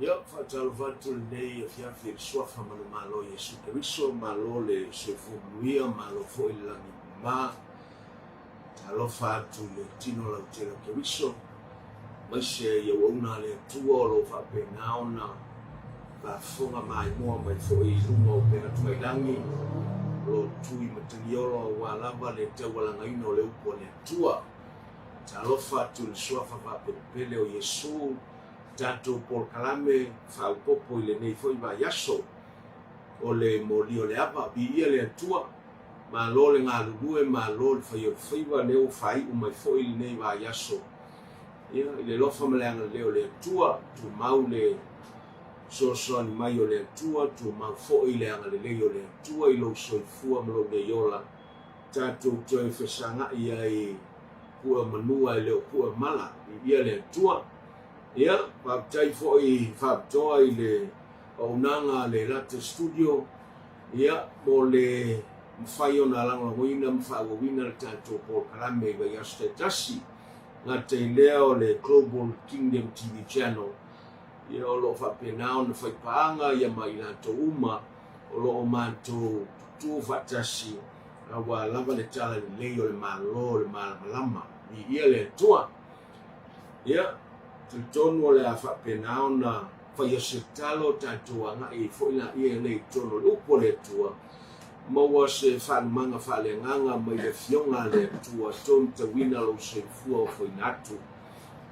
Ia, faatalofa atu lenei afiafi i le Suafa manumalo o Iesu Keriso, malo le soifua manuia, malo foi le lagi mama. Talofa atu i le tino lautele o Keriso, aemaise i auauna a le Atua o lo o faapena ona faafofoga maimoa mai foi i luga o upega tafailagi, o lo o tui matagiola aua lava le taualagaina o le upu a le Atua. Talofa atu i le Suafa faapelepele o Iesu, tatou polokalame faaopoopo i lenei foi vaiaso o le moli o le ava. Viia le Atua, malo le galulue, malo le fai o le faiva, lea ua faaiu mai foi lenei vaiaso ia, i le alofa ma le agalelei o le Atua, tumau le fesoasoani mai o le Atua, tumau foi le agalelei o le Atua i lou soifua ma lou nei ola, tatou toe fesagai ai pue o manu ae le o pue o mala. Viia le Atua. Ia, faafetai foi faapitoa i le auaunaga a le Lata Studio, ia, mo le mafai ona lagolagoina ma faaauauina le tatou polokalame i vaiaso taitasi. Gata i lea o le Global Kingdom TV Channel, ia, o lo o faapena ona faipaaga ia ma i latou uma o lo o matou tutu faatasi aua lava le talalelei o le Malo o le Malamalama. Viia le Atua! Ia, talitonu o le a faapena ona faia se tatalo tatou agai ai foi laia nei i totonu o le upu a le Atua, maua se faalumaga faaleagaga mai le Afioga a le Atua, taumatauina lou soifua ofoina atu,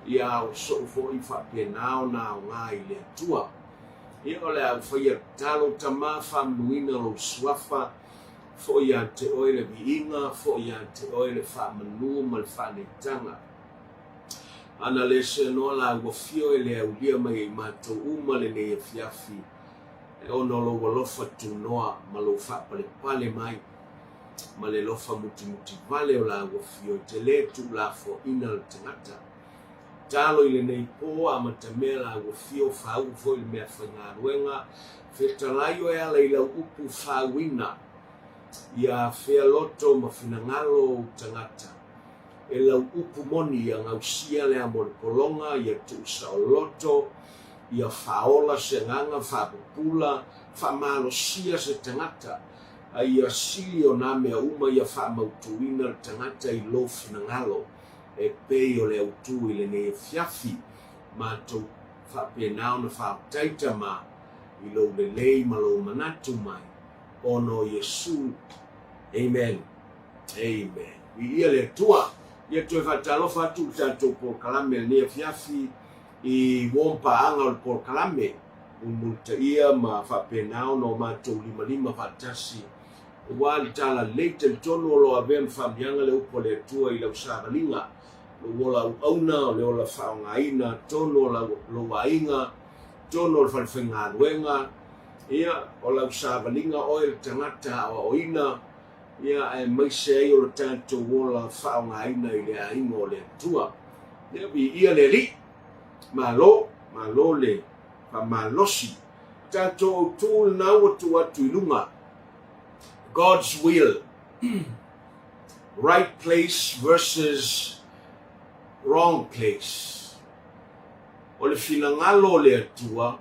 ia o sou foi faapena ona aoga i le Atua. Ia, o le a ou faia tatalo, Tama, faamanuina lou suafa, foi ia te oe le viiga, foi ia te oe le faamanu ma le faaneetaga. Ana le seanoa la ua fio e le aulia mai ai matou uma lenei afiafi, e ona o lou alofa tunoa ma lou faapalepale mai, ma le alofa mutimuti vale o la ua fio e te le tuulafoaina le tagata. Talo i lenei po amatamea la ua fio faauu foi le meafaigaluega, fetalai oe ala i lau upu faauina, ia afea loto ma finagalo o ou tagata. E lau upu moni ia gausia le amo o le pologa, ia tuusaoloto, ia faaola se agaga faapupula, faamalosia se tagata, a ia sili o nā mea uma ia faamautuina le tagata i lou finagalo, e pei o le autū i lenei afiafi. Matou faapena ona faafetai Tama i lou lelei ma lou manatu mai ona o Iesu. Amen. Amen. Viia le Atua. Ia toe faatalofa atu i le tatou polokalame lenei afiafi i uo paaga o le polokalame mulimulitaia ma faapena ona o matou limalima faatasi aua le talalelei talitonu o lo o avea ma faamanuiaga le upu a le Atua i lau savaliga, lou ola auauna, o le ola faaaogaina, tonu o lau, lou aiga, tonu o le falefaigaluega, ia, o lau savaliga oe le tagata aoaoina, ia, aemaise ai o le tatou ola faaaogaina i le aiga o le Atua. Ia, viia le Alii. Malo, malo le faamalosi. Tatou autū lena ua tuu atu i luga. God's will. Right place versus wrong place. O le finagalo o le Atua,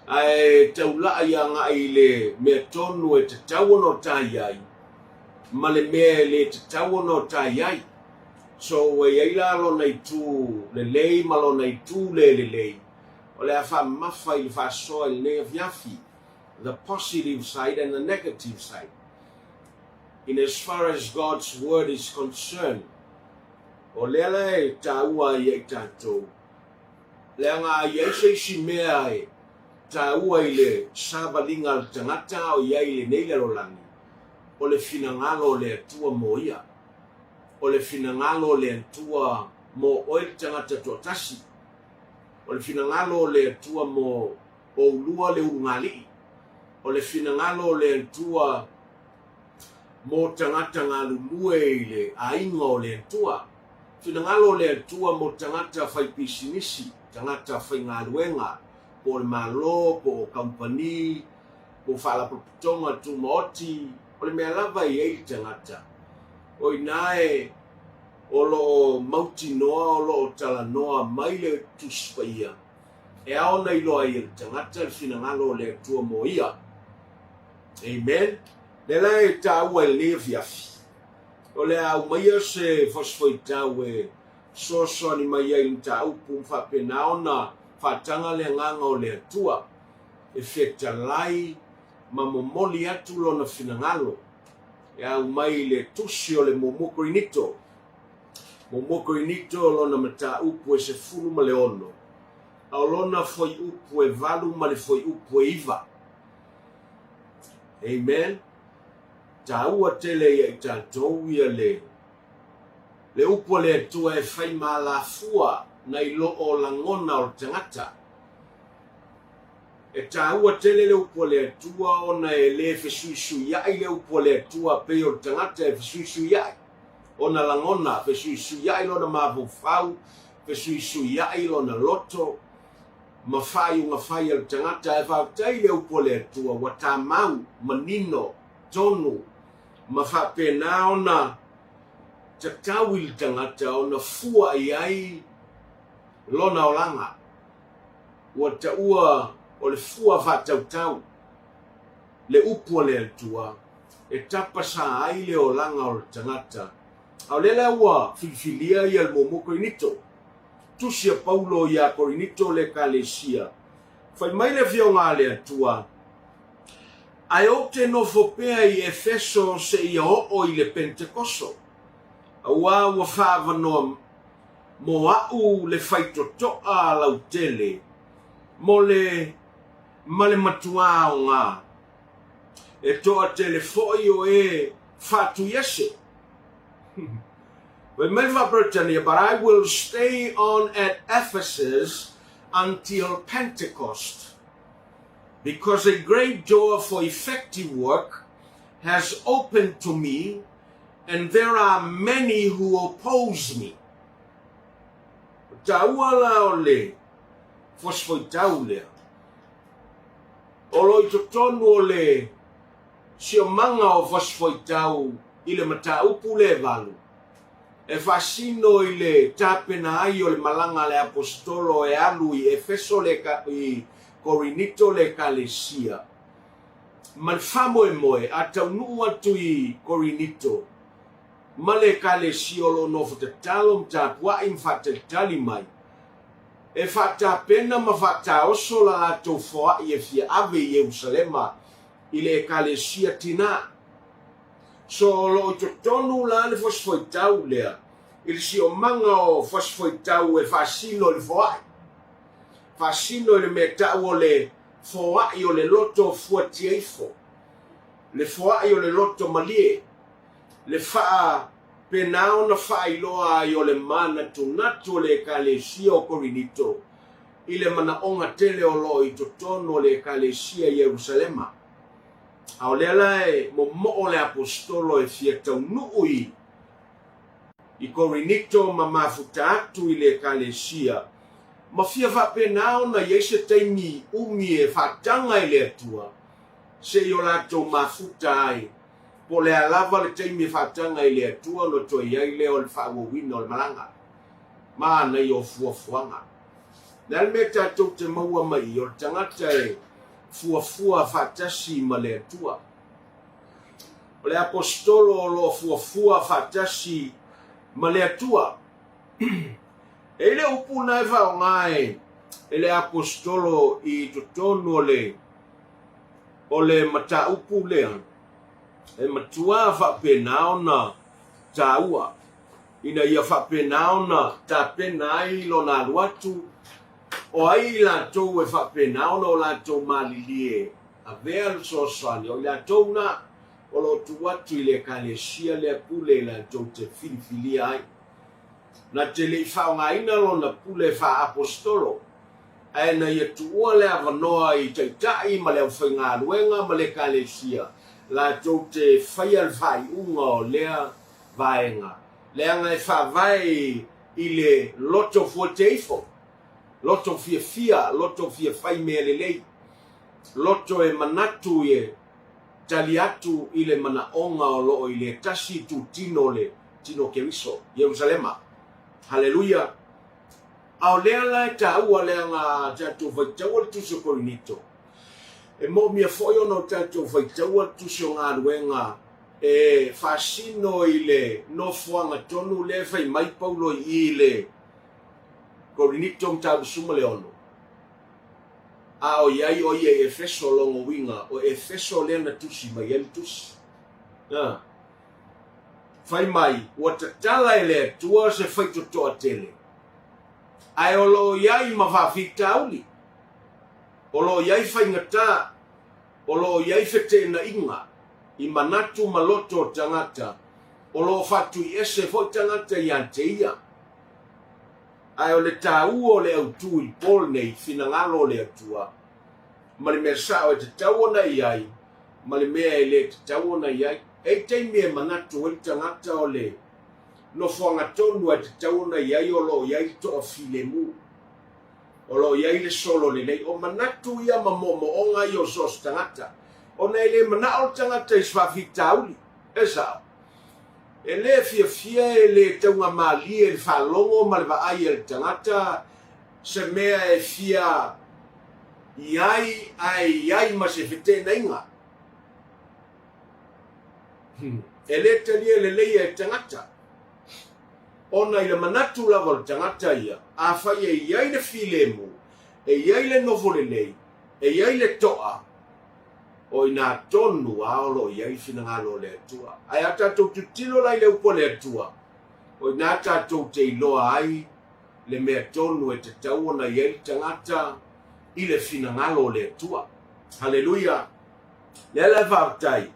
ae taulai agai i le mea tonu e tatau ona o tai ai, ma le mea e le tatau ona o tai ai. So ua i ai la lona itu lelei ma lona itu le lelei, o le a faamamafa i le faasoa i lenei afiafi, the positive side and the negative side. In as far as God's word is concerned, o lea la e taua ai ia i tatou, leaga a i ai se isi mea e taua i le savaliga a le tagata a o i ai i lenei lalolagi, o le finagalo o le Atua mo ia. O le finagalo o le Atua mo oe le tagata toatasi. O le finagalo o le Atua mo oulua le ulugalii. O le finagalo o le Atua mo tagata galulue i le aiga o le Atua. Finagalo o le Atua mo tagata faipisinisi, tagata faigaluega, po o le Malo, po o kamupani, po o faalapotopotoga tumaoti, o le mea lava e i ai le tagata. O i ina e o lo o mautinoa o lo o talanoa mai le Tusi Paia. E ao ona iloa ai e le tagata le finagalo o le Atua mo ia. Amen. Lea la e taua i lenei afiafi, o le a aumaia se fasifuaitau e fesoasoani mai ai i le mataupu ma faapena ona faataga le agaga o le Atua e fetalai ma momoli atu lona finagalo e aumai i le tusi o le Muamua Korinito. Muamua Korinito lona mataupu e 16, a o lona fuaiupu e 8 ma le fuaiupu e 9. Amen. Taua tele ia i tatou ia le le upu a le Atua e fai ma alafua nai lo o lagona o le tagata. E taua tele le upu a le Atua ona e le fesuisuiaʻi le upu a le Atua pei o le tagata e fesuisuiaʻi ona lagona, fesuisuiaʻi lona mafaufau, fesuisuiaʻi lona loto ma faaiuga fai a le tagata. Ae faafetai i le upu a le Atua ua tamau, manino, tonu ma faapena ona tatau i le tagata ona fua i ai lona olaga. Ua taua o le fua faatautau le upu a le Atua e tapasā ai le olaga o le tagata. A o lea la ua filifilia ia le Muamua Korinito, tusi a Paulo iā Korinito le Ekalesia, fai mai le Afioga a le Atua, Ae ou te nofo pea i Efeso seia oo i le Penetekoso, auā ua faaavanoa mo aʻu le faitotoa lautele mo le ma le matuā aoga, e toatele foi o e faatuiese. Fai mai le Faa-Peretania, But I will stay on at Ephesus until Pentecost, because a great door for effective work has opened to me, and there are many who oppose me. O taua la o le fosifoitau lea, o lo i totonu o le siomaga o fasifuaitau i le mataupu lea e valu, e faasino i le tapena ai o le malaga a le Aposetolo e alu i Efeso le i Korinito le Ekalesia, ma le faamoemoe a taunuu atu i Korinito ma le Ekalesia o lo o nofo tatalo ma tapuai ma faatalitali mai, e faatapena ma faataoso la latou foai e fia ave i Ierusalema i le Ekalesia tinā. So o lo o i totonu la le fosifoitau lea i le siomaga o fasifoitau e faasino i le foai, faasino i le mea tau o le foai o le loto fuatiaifo, le foai o le loto malie, le faapena ona faailoa ai o le manatunatu o le Ekalesia o Korinito i le manaoga tele o lo o i totonu o le Ekalesia i Ierusalema. A o lea la e momoo le Aposetolo e fia taunuu i i Korinito ma mafuta atu i le Ekalesia, ma fia faapena ona i ai se taimi umi e faataga i le Atua, seia o latou mafuta ai, po o le a lava le taimi e faataga i le Atua ona toe i ai lea o le faaauauina o le malaga ma ana ia o fuafuaga. O le a le mea tatou te maua mai i, o le tagata e fuafua faatasi ma le Atua. O le Aposetolo o lo o fuafua faatasi ma le Atua. E i le upu na e faaaoga e e le Aposetolo i totonu o le o le mataupu lea, e matua faapena ona taua ina ia faapena ona tapena ai lona alu atu, o ai i latou e faapena ona o latou malilie avea le fesoasoani, o i latou na o lo o tuu atu i le Ekalesia lea pule i latou te filifilia ai. Na te le i faaaogaina lona pule faa-aposetolo, ae na ia tuua le avanoa i taitai ma le aufaigaluega ma le Ekalesia latou te faia le faaiuga o lea vaega, leaga e faavae i le loto fuateifo, loto fiafia, loto fia fai mea lelei, loto e manatu e tali atu i le manaoga o lo o i le tasi itutino o le tino o Keriso, Ierusalema. Haleluia! A o lea la e taua leaga a tatou faitaua le Tusi o Korinito, e moomia foi ona o tatou faitaua le Tusi o Galuega e faasino i le nofoaga tonu lea e fai mai Paulo i i i le Korinito mataupu 16, a o i ai o ia i Efeso, lona uiga o Efeso lea na tusi mai ai le tusi. A. Fai mai, ua tatala e le Atua se faitotoa tele, ae o lo o i ai ma faafitauli, o lo o i ai faigata, o lo o i ai feteenaiga i manatu ma loto o tagata, o lo o faatuiese foi tagata ia te ia. Ae o le taua o le autu i le po lenei, finagalo o le Atua, ma le mea sao e tatau ona i ai, ma le mea e le tatau ona i ai. E i ai taimi e manatu ai le tagata o le nofoaga tonu e tatau ona i ai o lo o i ai le toafilemu, o lo o i ai le solo lelei. O manatu ia ma moomooga ia o so o se tagata, ona e le manao le tagata i se faafitauli. E sao. E le fiafia, e le taugamalie i le faalogo ma le vaai a le tagata se mea e fia i ai ae i ai ma se feteenaiga. E le talia lelei e tagata, ona i le manatu lava o le tagata ia, afai e i ai le filemu, e i ai le nofo lelei, e i ai le toa, o i inā tonu lava o lo o i ai le finagalo o le Atua. Ae a tatou tilotilo la i le upu a le Atua, o i inā tatou te iloa ai le mea tonu e tatau ona i ai le tagata i le finagalo o le Atua. Haleluia! Lea la e faafetai,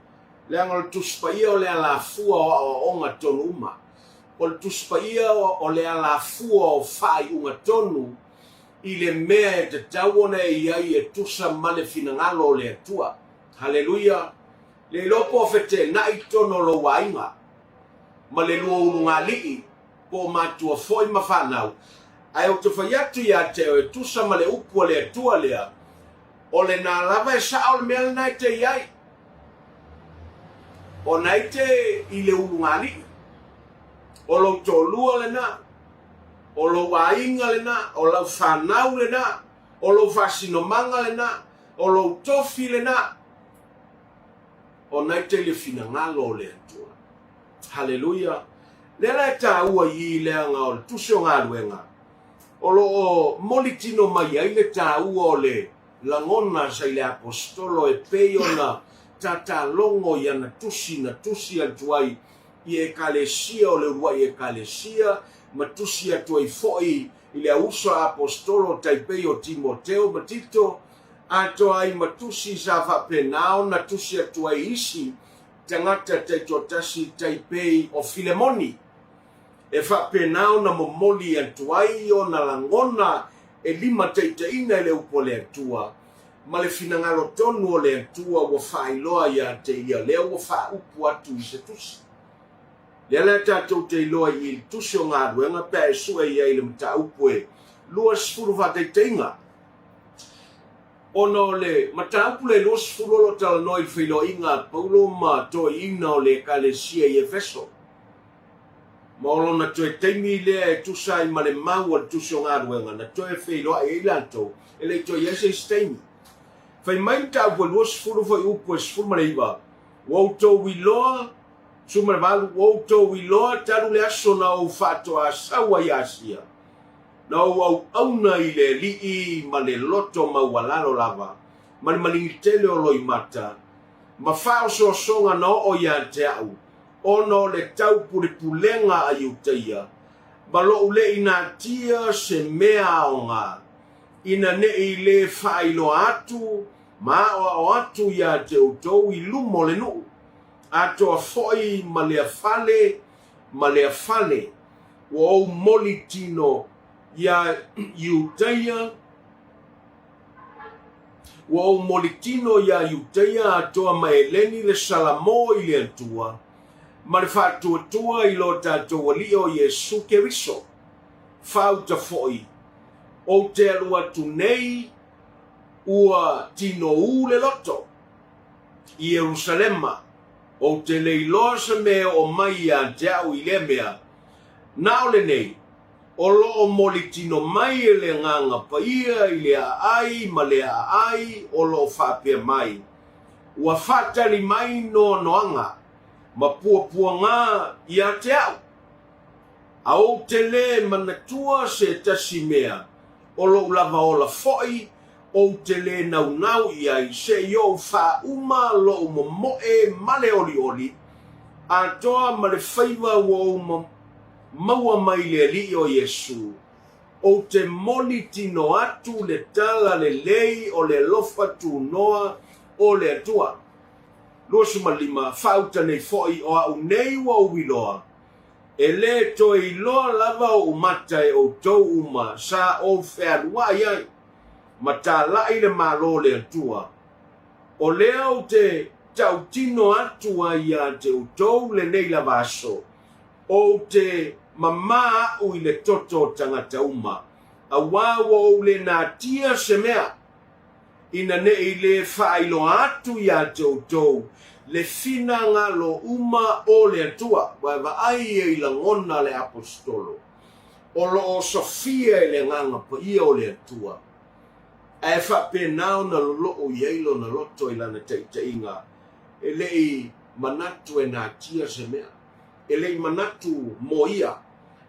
leaga o le Tusi Paia o le alafua o aoaoga tonu uma. O le Tusi Paia o le alafua o faaiuga tonu i le mea e tatau ona e i ai e tusa ma le finagalo o le Atua. Haleluia! Le iloa po o feteenai i totonu o lou aiga ma le lua ulugalii po o matua foi ma fanau, ae ou te fai atu ia te oe e tusa ma le upu a le Atua lea, o lena lava e sao le mea lena e te i ai. Ona e te i le ulugalii, o lou toalua lena, o lou aiga lena, o lau fanau lena, o lou faasinomaga lena, o lou tofi lena, ona e te i le finagalo o le Atua. Haleluia! Lea la e taua i i leaga o le Tusi o Galuega, o lo o molitino mai ai le taua o le lagona sa i le Aposetolo e pei ona tatalogo i ana tusi na tusi atu ai i Ekalesia o le uluai Ekalesia ma tusi atu ai foi i le auuso Aposetolo tai pei o Timoteo ma Tito, atoa ai ma tusi sa faapena ona tusi atu ai isi tagata taitoatasi tai pei o Filemoni, e faapena ona momoli atu ai ona lagona e limataitaiina i le upu a le Atua, ma le finagalo tonu o le Atua ua faailoa ia te ia lea ua faaupu atu i se tusi. Lea la tatou te iloa i le Tusi o Galuega pe a e sue i ai i le mataupu e 20 faataitaiga. Ona o le mataupu lea e 20 o lo o talanoa i le feiloaiga a Paulo ma toeaiina o le Ekalesia i Efeso. Ma o lona toe taimi lea e tusa ai ma le mau a le Tusi o Galuega na toe feiloai ai latou, e le i toe i ai se isi taimi. Fai mai le mataupu e 20 fuaiupu e 19, Ua outou iloa, 18, ua outou iloa talu le aso na ou faatoa sau ai Asia, na ou auauna i le Alii ma le loto maualalo lava, ma le maligi tele o loimata, ma faaosoosoga na oo ia te au, ona o le taupulepulega a Iutaia, ma loʻu le i natia se mea aoga, ina ne i lē faailoa atu ma aoao atu ia te outou i luma o le nuu, atoa foi ma lea fale ma lea fale, ua ou moli tino iā Iutaia, ua ou moli tino iā Iutaia atoa ma Eleni le Salamo i le Atua, ma le faatuatua i lo tatou Alii o Iesu Keriso. Faauta foi, ou te alu atu nei ua tinoū le loto i Ierusalema, ou te le iloa se mea e oo mai ia te au i lea mea, na o lenei, O lo o molitino mai e le Agaga Paia i le aai ma le aai o lo o faapea mai, Ua faatali mai noanoaga ma puapuaga ia te au. A ou te lē manatua se tasi mea o lou lava ola foi ou te lē naunau i ai se i ou faauma lou momoe ma le olioli atoa ma le faiva ua ou maua mai le Alii o Iesu, ou te moli tino atu le tala lelei o le alofa tunoa o le Atua. 25, Faauta nei foi o a'u nei ua ou iloa, e lē toe iloa lava oʻu mata e ʻoutou uma sa ou fealuaʻi ai ma tālaʻi le Malo o le Atua. O lea ou te tautino atu ai iā te ʻoutou lenei lava aso, Ou te mamā aʻu i le toto o tagata uma, auā ua ou lē natia se mea, ina neʻi lē faailoa atu iā te ʻoutou le finagalo uma o le Atua. Ua e vaai ia i lagona le Aposetolo, o lo o osofia e le Agaga Paia o le Atua, ae faapena ona loloʻo i ai lona loto i lana taitaiga, e le i manatu e natia se mea. E le i manatu mo ia,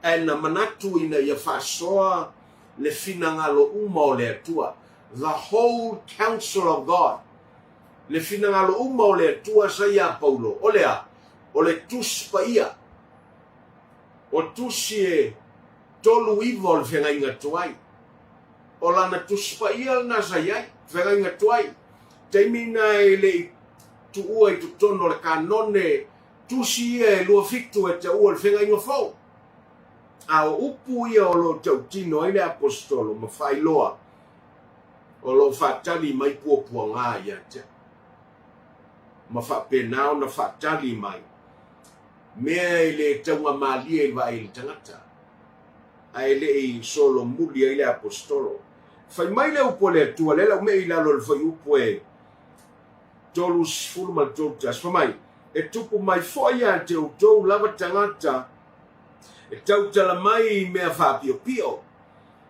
ae na manatu ina ia faasoa le finagalo uma o le Atua, the whole counsel of God. Le finagalo uma o le Atua sa iā Paulo, o le a? O le Tusi Paia. O Tusi e 39 o le Feagaiga Tuai. O lana Tusi Paia lena sa i ai, Feagaiga Tuai. Taimi na e le i tuua i totonu o le kanone Tusi ia e 27 e taua le Feagaiga Fou. A o upu ia o lo o tautino ai le Aposetolo ma faailoa o lo o faatali mai puapuaga ia te au. Ma faapena ona faatali mai mea e le taugamalie i vaai i le tagata, ae le i solomuli ai le Aposetolo. Fai mai le upu a le Atua, lea la u me'i i lalo o le fuaiupu e 33 tasi, fai mai, E tupu mai foi ia te outou lava tagata e tautala mai i mea faapiopio,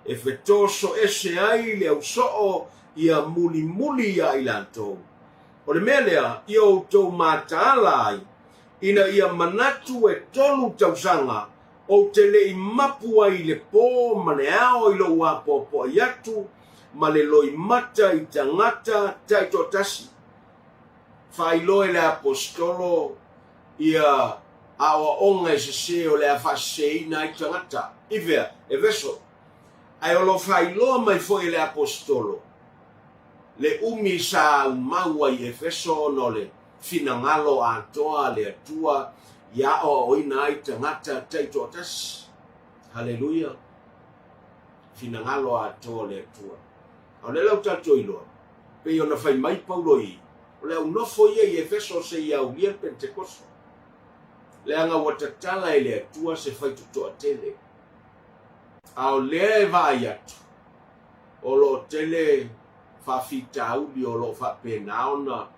e fetoso ese ai le ausoo ia mulimuli iā i latou. O le mea lea ia outou mataala ai, ina ia manatu e tolu tausaga ou te le i mapu ai i le pō ma le ao i lou apoapoai atu ma le loimata i tagata taitoatasi. Faailoa e le Aposetolo ia aoaoga e sesē o le a faaseseina ai tagata. I fea? Efeso. Ae o lo o faailoa mai foi e le Aposetolo le umi sa aumau ai i Efeso ona o le finagalo atoa a le Atua i aoaoina ai tagata taitoatasi. Haleluia! Finagalo atoa o le Atua. A o lea la ua tatou iloa, pei ona fai mai Paulo i, o le au nofo ia i Efeso seia aulia le Penetekoso, leaga ua tatala e le Atua se faitotoa tele. A o lea e vaai atu, o lo o tele faafitauli o lo o faapena ona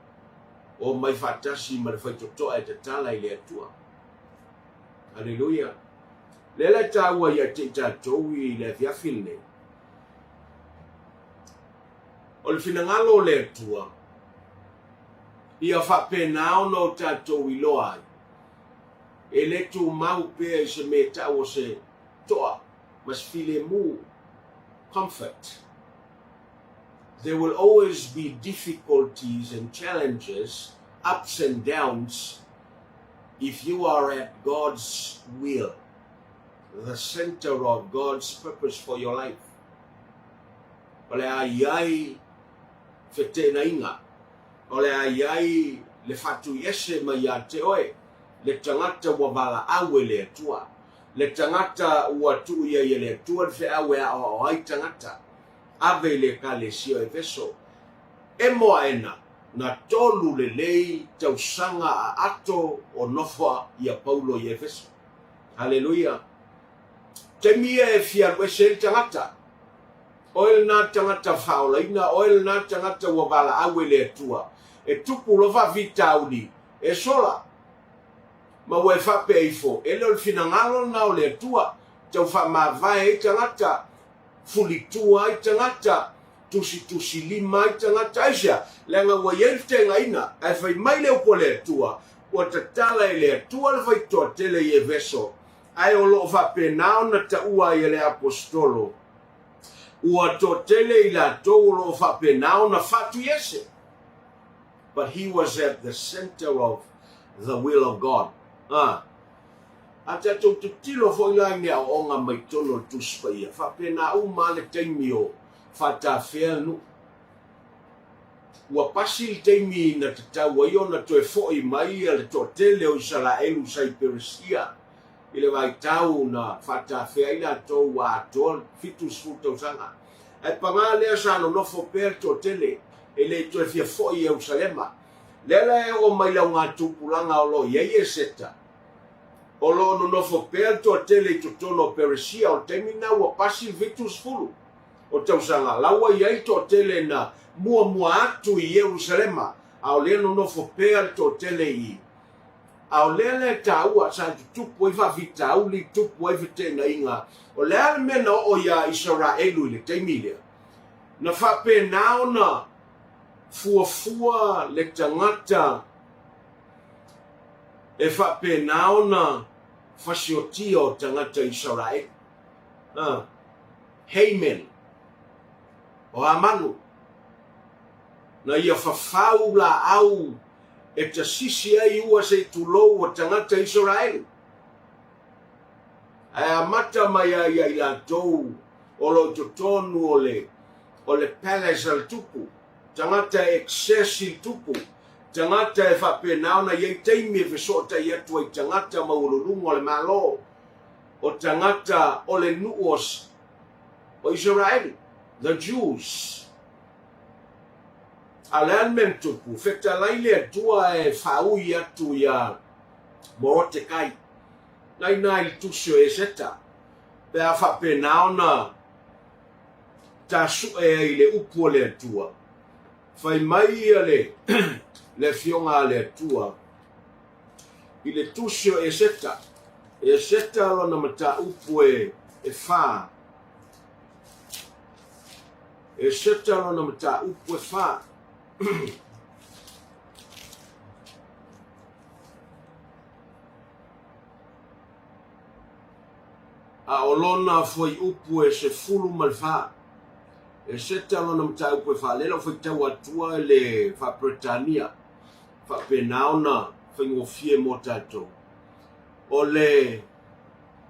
omai faatasi ma le faitotoa e tatala i le Atua. Aleluia! Lea la e taua ia te i tatou i le afiafi lenei. O le finagalo o le Atua, ia faapena ona o tatou iloa ai, e le tumau pea i se mea tau o se toa ma se filemu, comfort. There will always be difficulties and challenges, ups and downs, if you are at God's will, the center of God's purpose for your life. O le a i ai feteenaiga, o le a i ai le faatuiese mai ia te oe, le tagata ua valaau e le Atua, le tagata ua tuu i ai e le Atua le feau e aoao ai tagata, ave i le Ekalesia o Efeso. Emo aena, na tolu lelei tausaga a ato o nofo ia Paulo i Efeso. Haleluia! Taimi ia e fia alu ese ai le tagata. Oe lena tagata faaolaina, oe lena tagata ua valaau e le Atua. E tupu loa faafitauli, e sola. Ma ua e faapea ifo, e le o le finagalo lena o le Atua. tau faamavae ai tagata, fulitua ai tagata, tusitusilima ai tagata. Aisea? Leaga ua i ai le feteenaiga, ae fai mai le upu a le Atua, ua tatala e le Atua le faitoatele i Efeso, ae o lo o faapena ona taua ai e le Aposetolo, ua toatele i latou o lo o faapena ona faatuiese. But he was at the center of the will of God. Ah. A tatou tilotilo foi la i ni aoaoga mai totonu o le Tusi Paia, faapena uma lava le taimi o faatafea le nuu. Ua pasi le taimi na tatau ai ona toe foi mai le toatele o Isaraelu sa i Peresia i le vaitau na faatafea ai latou ua atoa le 70 tausaga. Ae paga lea sa nonofo pea le toatele e le toe fia foi i Ierusalema. Lea la e oo mai le augatupulaga o lo o i ai Eseta, o lo o nonofo pea le toatele i totonu o Peresia, o le taimi lena ua pasi le 70 o tausaga, la ua i ai le toatele na muamua atu i Ierusalema, a o lea nonofo pea le toatele i A o lea la e taua, sa tutupu ai faafitauli, tupu ai feteenaiga. O le a le mea na oo iā Isaraelu i le taimi lea? Na faapena ona fuafua le tagata e faapena ona fasiotia o tagata Isaraelu. A, Haman, o Hamanu, na ia fafau laau e tasisi ai ua se i tulou o tagata Isaraelu. Ae amata mai ai ia i latou o lo o i totonu o le o le palace a le tupu, tagata e access i le tupu, tagata e faapena ona i ai taimi e fesootai atu ai i tagata maualuluga o le Malo, o tagata o le nuu o o Isaraelu, the Jews. A o le a le mea na tupu? Fetalai le Atua e faaui atu iā Morotekai, na inā i le tusi o Eseta, pe a faapena ona tasu'e ai i le upu a le Atua. Fai mai ia le, le Afioga a le Atua i le tusi o Eseta, Eseta lona mataupu e, e fā. Eseta lona mataupu e fā. A o lona fuaiupu e 14. Eseta lona mataupu e fā. Lea la ua faitau atua le Faa-Peretania. Faapena ona faigofie mo tatou. O le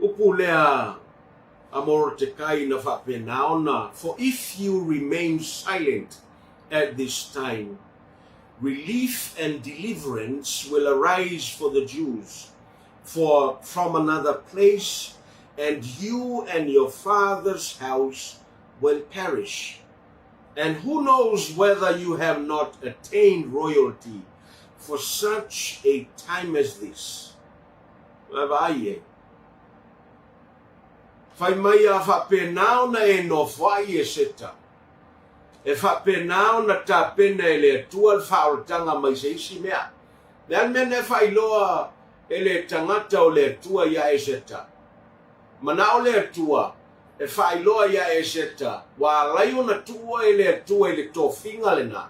upu lea a Morotekai na faapena ona, For if you remain silent at this time, relief and deliverance will arise for the Jews for from another place, and you and your father's house will perish. And who knows whether you have not attained royalty for such a time as this? Vaai e. Fai mai a faapena ona e nofoai e Seta. E faapena ona tapena e le Atua le faaolataga mai se isi mea. Le a le mea na e faailoa e le tagata o le Atua iā Eseta? Manao le Atua e faailoa iā Eseta ua alai ona tuua e le Atua i le tofiga lena,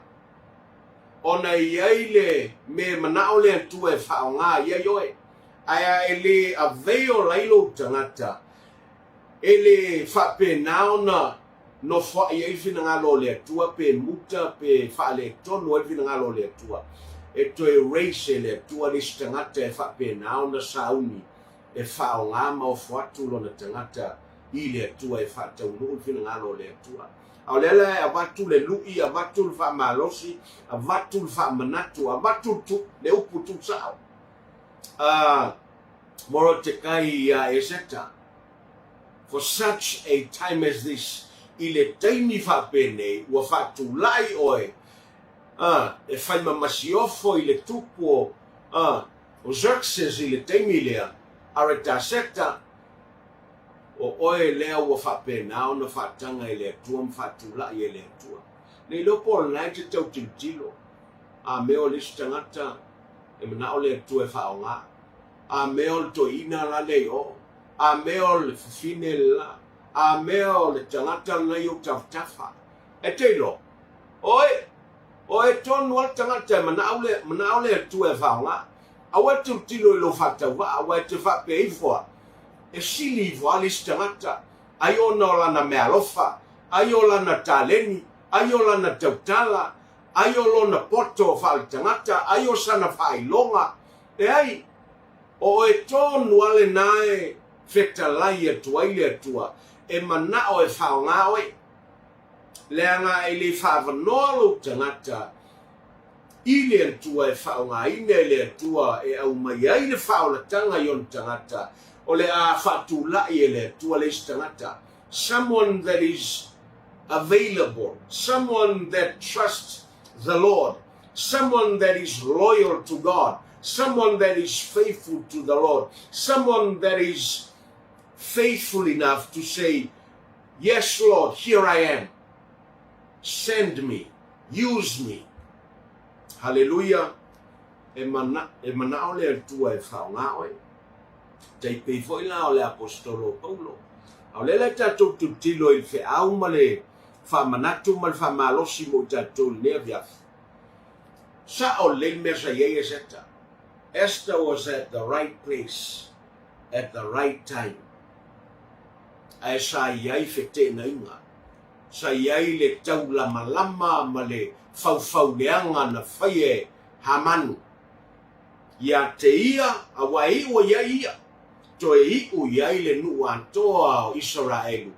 ona e i ai le me manao le Atua e faaaoga i ai oe. Ae a e le avail ai lou tagata, e le faapena ona nofoai ai le finagalo o le Atua, pe muta, pe faaletonu ai le finagalo o le Atua. E toe raise e le Atua le isi tagata e faapena ona sauni e faaaoga ma ofo atu lona tagata i le Atua e faataunuu le finagalo o le Atua. A o lea la e avatu le lui, avatu le faamalosi, avatu le faamanatu, avatu le upu tuusao. A Morotekai iā Eseta, For such a time as this, i le taimi faapenei ua faatulai oe, a, e fai ma masiofo i le tupu o, a, o Xerxes i le taimi lea, Aretaseta, o oe lea ua faapena ona faataga e le Atua ma faatulai e le Atua. Le iloa po o lena e te tau tilotilo, a mea o le isi tagata e manao le Atua e faaaoga. A mea o le toeaina la lea i o. A mea o le fafine le la. A mea o le tagata lena i ou tafatafa. E te iloa, o oe, o oe tonu lava le tagata e manao le, manao le Atua e faaaoga. Aua e tilotilo i lou faatauvaa, aua e te faapea ifo lava, e sili ifo lava le isi tagata, ai ona o lana meaalofa, ai o lana taleni, ai o lana tautala, ai o lona poto faaletagata, ai o sana faailoga. Leai, o oe tonu lava lena e fetalai atu ai le Atua, e manao e faaaoga oe. Leaga e le faavanoa lou tagata i le Atua e faaaogaina e le Atua e aumai ai le faaolataga i ona tagata, o le a faatulai e le Atua le isi tagata. Someone that is available, someone that trusts the Lord, someone that is loyal to God, someone that is faithful to the Lord, someone that is faithful enough to say, Yes, Lord, here I am. Send me. Use me. Haleluia. E, mana, e manao le Atua e whaonga oe. Tai pei foi la o le Apostolo Paulo. A o lea la tatou tilotilo i le feau ma le faamanatu ma le faamalosi mo i tatou i lenei afiafi. Sa'o lelei le mea sa i ai Eseta. Esther was at the right place at the right time. Ae sa i ai feteenaiga. Sa i ai le taulamalama ma le faufauleaga na faia e Hamanu. Ia te ia, aua e iu ai ai ia, toe iu i ai le nuu atoa o Isaraelu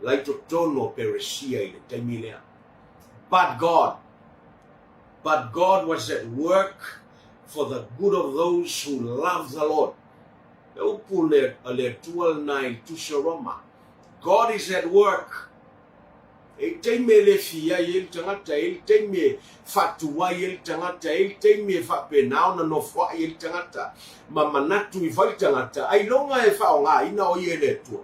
la i totonu o Peresia i le taimi lea. But God, but God was at work for the good of those who love the Lord. Le upu le, a le Atua lena i le Tusi o Roma. God is at work. E i taimi e le fia ai e le tagata, e i le taimi e faatu ai e le tagata, e i le taimi e faapena ona nofoai e le tagata, ma manatu ifo ai le tagata, ailoga e faaaogaina o ia e le Atua.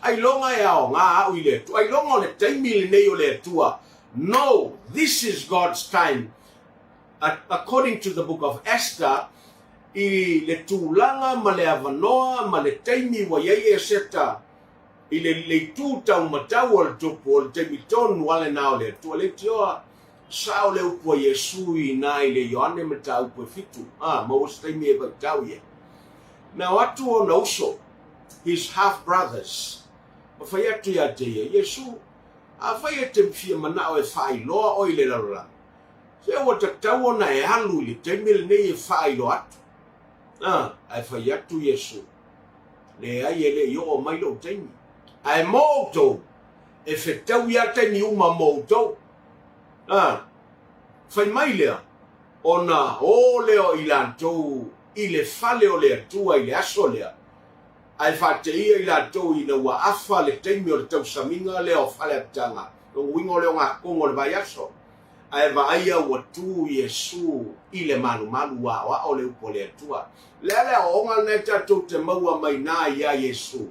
Ailoga e aoga au i le Atua. Ailoga o le taimi lenei o le Atua. No, this is God's time. According to the book of Esther, i le tulaga ma le avanoa ma le taimi ua i ai Eseta i le le itu taumatau o le tupu o le taimi tonu a lena o le Atua. Leitioa, sao le upu a Iesu i ina i le Ioane mataupu e fitu, a, maua se taimi e vaitau ia. Na o atu ona uso, his half brothers, ma fai atu ia te ia, Iesu, afai e te fia manao e faailoa oe i le lalolagi, se ua tatau ona e alu i le taimi lenei e faailoa atu. A, ae fai atu Iesu, Leai, e le i oo mai lou taimi. Ae mo outou, e fetaui a taimi uma mo outou. A, fai mai lea, ona o lea o i latou i le fale o le Atua i le aso lea, ae faateia i latou ina ua afa le taimi o le tausamiga lea o faleapitaga, lona uiga o le ogatogo o le vaiaso. Ae vaaia ua tu Iesu i le malumalu ua aoao le upu a le Atua. Le a le aoaoga lena e tatou te maua mai na iā Iesu?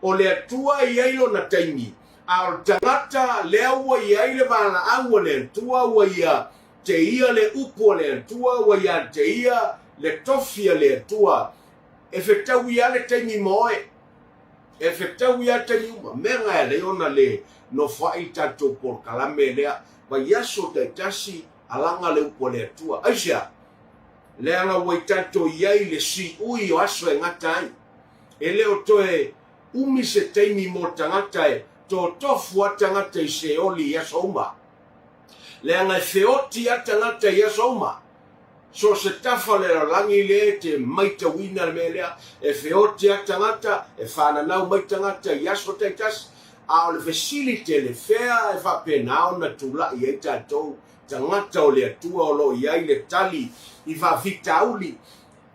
O le Atua e i ai lona taimi, a o le tagata lea ua i ai le valaau a le Atua ua ia te ia le upu a le Atua, ua ia te ia le tofi a le Atua, e fetaui a le taimi ma oe. E fetaui a taimi uma. Mea na e alai ona le nofoai le tatou polokalame lea, vaiaso taitasi alaga le upu a le Atua. Aisea? Leaga ua i tatou i ai le siui o aso e gata ai. E le o toe umi se taimi mo tagata e totofu a tagata i Seoli i aso uma. Leaga e feoti a tagata i aso uma. So o se tafa o le lalolagi lea e te maitauina le mea lea, e feoti a tagata, e fananau mai tagata i aso taitasi, a o le fesili tele, fea e faapena ona tulai ai tatou tagata o le Atua o lo o i ai le tali i faafitauli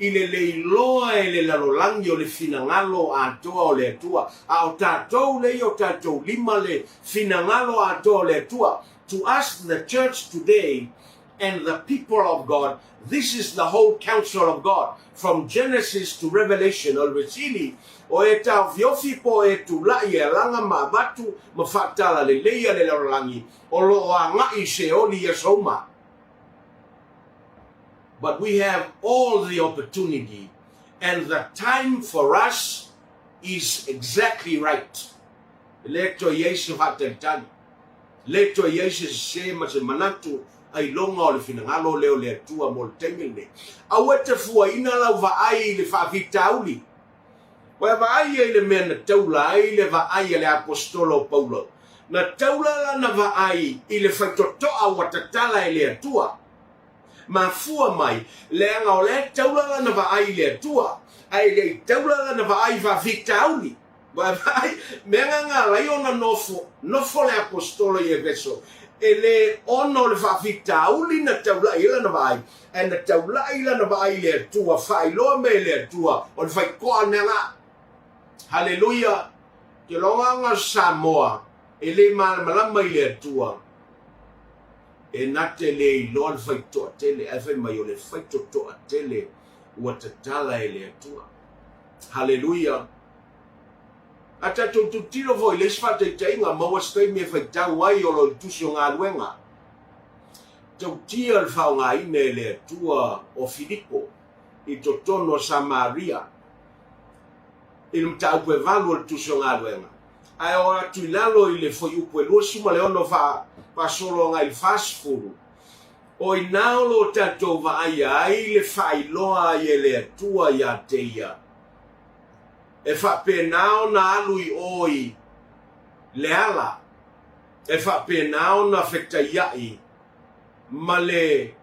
i le le iloa e le lalolagi o le finagalo atoa o le Atua, a o tatou lea i o tatou lima le finagalo atoa o le Atua. To us the church today and the people of God, this is the whole counsel of God, from Genesis to Revelation. O le fesili, o e taofiofi po o e tulai e alaga ma avatu ma faatalaleleia le lalolagi o lo o agai i Seoli i aso uma. But we have all the opportunity and the time for us. is exactly right. E le toe i ai se faatalitali, le toe i ai se sese ma se manatu ailoga o le finagalo lea o le Atua mo le taimi lenei. Aua e te fuaina lau vaai i le faafitauli. Ua e vaai ai i le mea na taula ai le vaai a le Aposetolo o Paulo. Na taula lana vaai i le faitotoa ua tatala e le Atua. Mafua mai, leaga o la e taula lana vaai i le Atua, ae le i taula lana vaai i faafitauli. Ua e vaai, mea na na ala ai ona nofo, nofo le Aposetolo i Efeso, e le ona o le faafitauli na taulai ai lana vaai, ae na taulai lana vaai i le Atua, faailoa mai e le Atua, o le faitoa le mea na. Haleluia! Ke loga Samoa, e le malamalama i le Atua, e na te le iloa le faitoatele, ae fai mai o le faitotoatele ua tatala e le Atua. Haleluia! A tatou tilotilo foi i le isi faataitaiga, maua se taimi e faitau ai o lo o i le Tusi o Galuega. Tautia le faaaogaina e le Atua o Filipo i totonu o Samaria i le mataupu e valu o le Tusi o Galuega, ae oo atu i lalo i le fuaiupu e 26 faasolo agai i le 40, o i ina o lo o tatou vaaia ai le faailoa ai e le Atua ia te ia, e faapena ona alu i o i le ala, e faapena ona fetaiaʻi ma le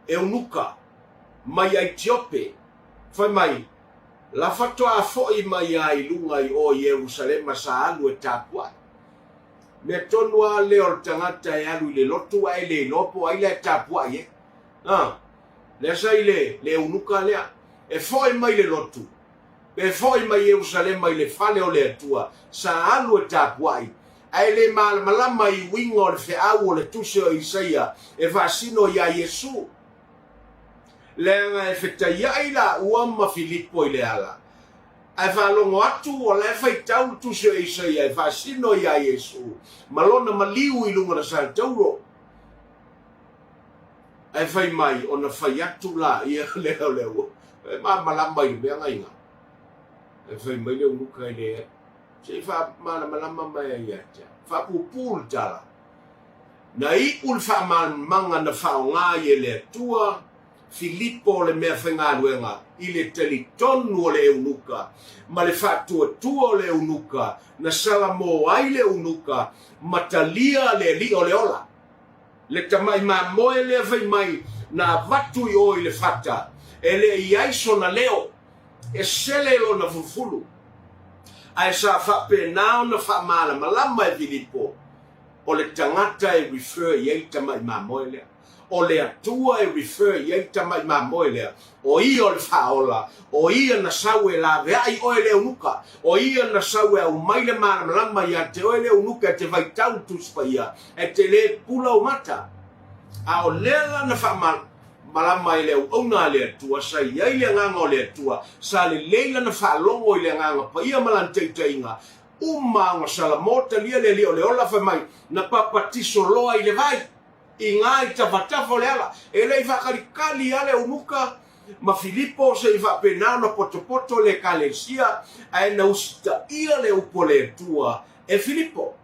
eunuka mai Aitiope, fai mai, La faatoa foi mai a i luga i o Ierusalema sa alu e tapuai. Mea tonu a lea o le tagata e alu i le lotu ae le iloa po o ai la e tapuai ai. A, lea sa i le, le eunuka lea. E foi mai le lotu, pe foi mai Ierusalema i le fale o le Atua, sa alu e tapuai, ae le malamalama i uiga o le feau o le tusi o Isaia e faasino iā Iesu. Leaga e fetaiai laua ma Filipo i le ala, ae faalogo atu o la e faitau le tusi o Isaia e faasino iā Iesu ma lona maliu i luga o le saletauro. Ae fai mai ona fai atu laia lea o le ua e malamalama i le mea gaiga. Ae fai mai le uluka e leai. Se i faamalamalama mai ai ia te au. Faapuupuu le tala. Na iu le faamalamalamaga na faaaoga ai e le Atua Filipo o le mea faigaluega i le talitonu o le eunuka ma le faatuatua o le eunuka na salamo ai le eunuka ma talia le Alii o le ola. Le tamai mamoe lea fai mai na avatu i o i le fata, e le i ai sona leo, e sele lona fulufulu. Ae sa faapena ona faamalamalama e Filipo, o le tagata e refer i ai le tamai mamoe lea. O le Atua e refer i ai le tamai mamoe lea, o Ia o le Faaola, o Ia na sau e laveai oe le eunuka, o Ia na sau e aumai le malamalama ia te oe le eunuka e te vaitau le Tusi Paia, e te le pula ou mata. A o lea la na faamalamalama e le auauna a le Atua, sa i ai le Agaga o le Atua, sa lelei lana faalogo i le Agaga Paia ma lana taitaiga, uma ona salamo talia le Alii o le ola, fai mai, na papatiso loa i le vai. I ngā i tafatafa o le ala. E le i faakalikali a le eunuka ma Filipo se i faapena ona potopoto le Ekalesia, ae na usitaia le upu a le Atua e Filipo.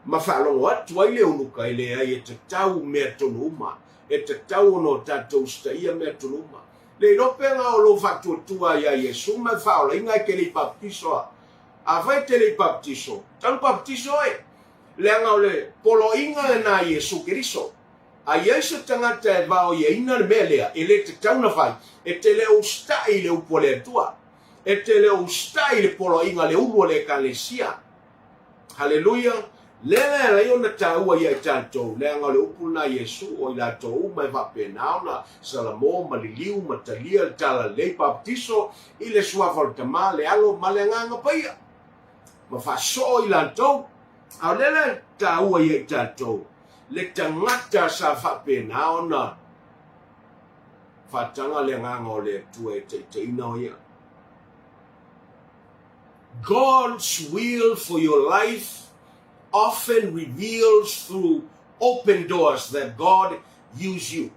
Ma faalogo atu ai le eunuka e leai e tatau mea tonu uma, e tatau ona o tatou usitaia mea tonu uma. Le iloa pe nga o lou faatuatua ia Iesu ma e faaolaina e te le i baptiso a. Afai e te le i baptiso, talu baptiso oe. Leaga o le poloaiga lena a Iesu Keriso. A i ai se tagata e vaoiaina le mea lea, e le tatau ona fai, e te le o usitai i le upu a le Atua. E te le o usitai i le poloaiga a le ulu o le Ekalesia. Haleluia! Lea la e ala ai ona taua ia i tatou, leaga o le upu lena a Iesu, o i latou uma e faapena ona salamo ma liliu ma talia le talalelei papatiso i le suafa o le Tama, le Alo ma le Agaga Paia. Ma faasoo i latou. A o lea la e taua ia i tatou, le tagata sa faapena ona faataga le Agaga o le Atua e taitaiina o ia. God's will for your life often reveals through open doors that God use you.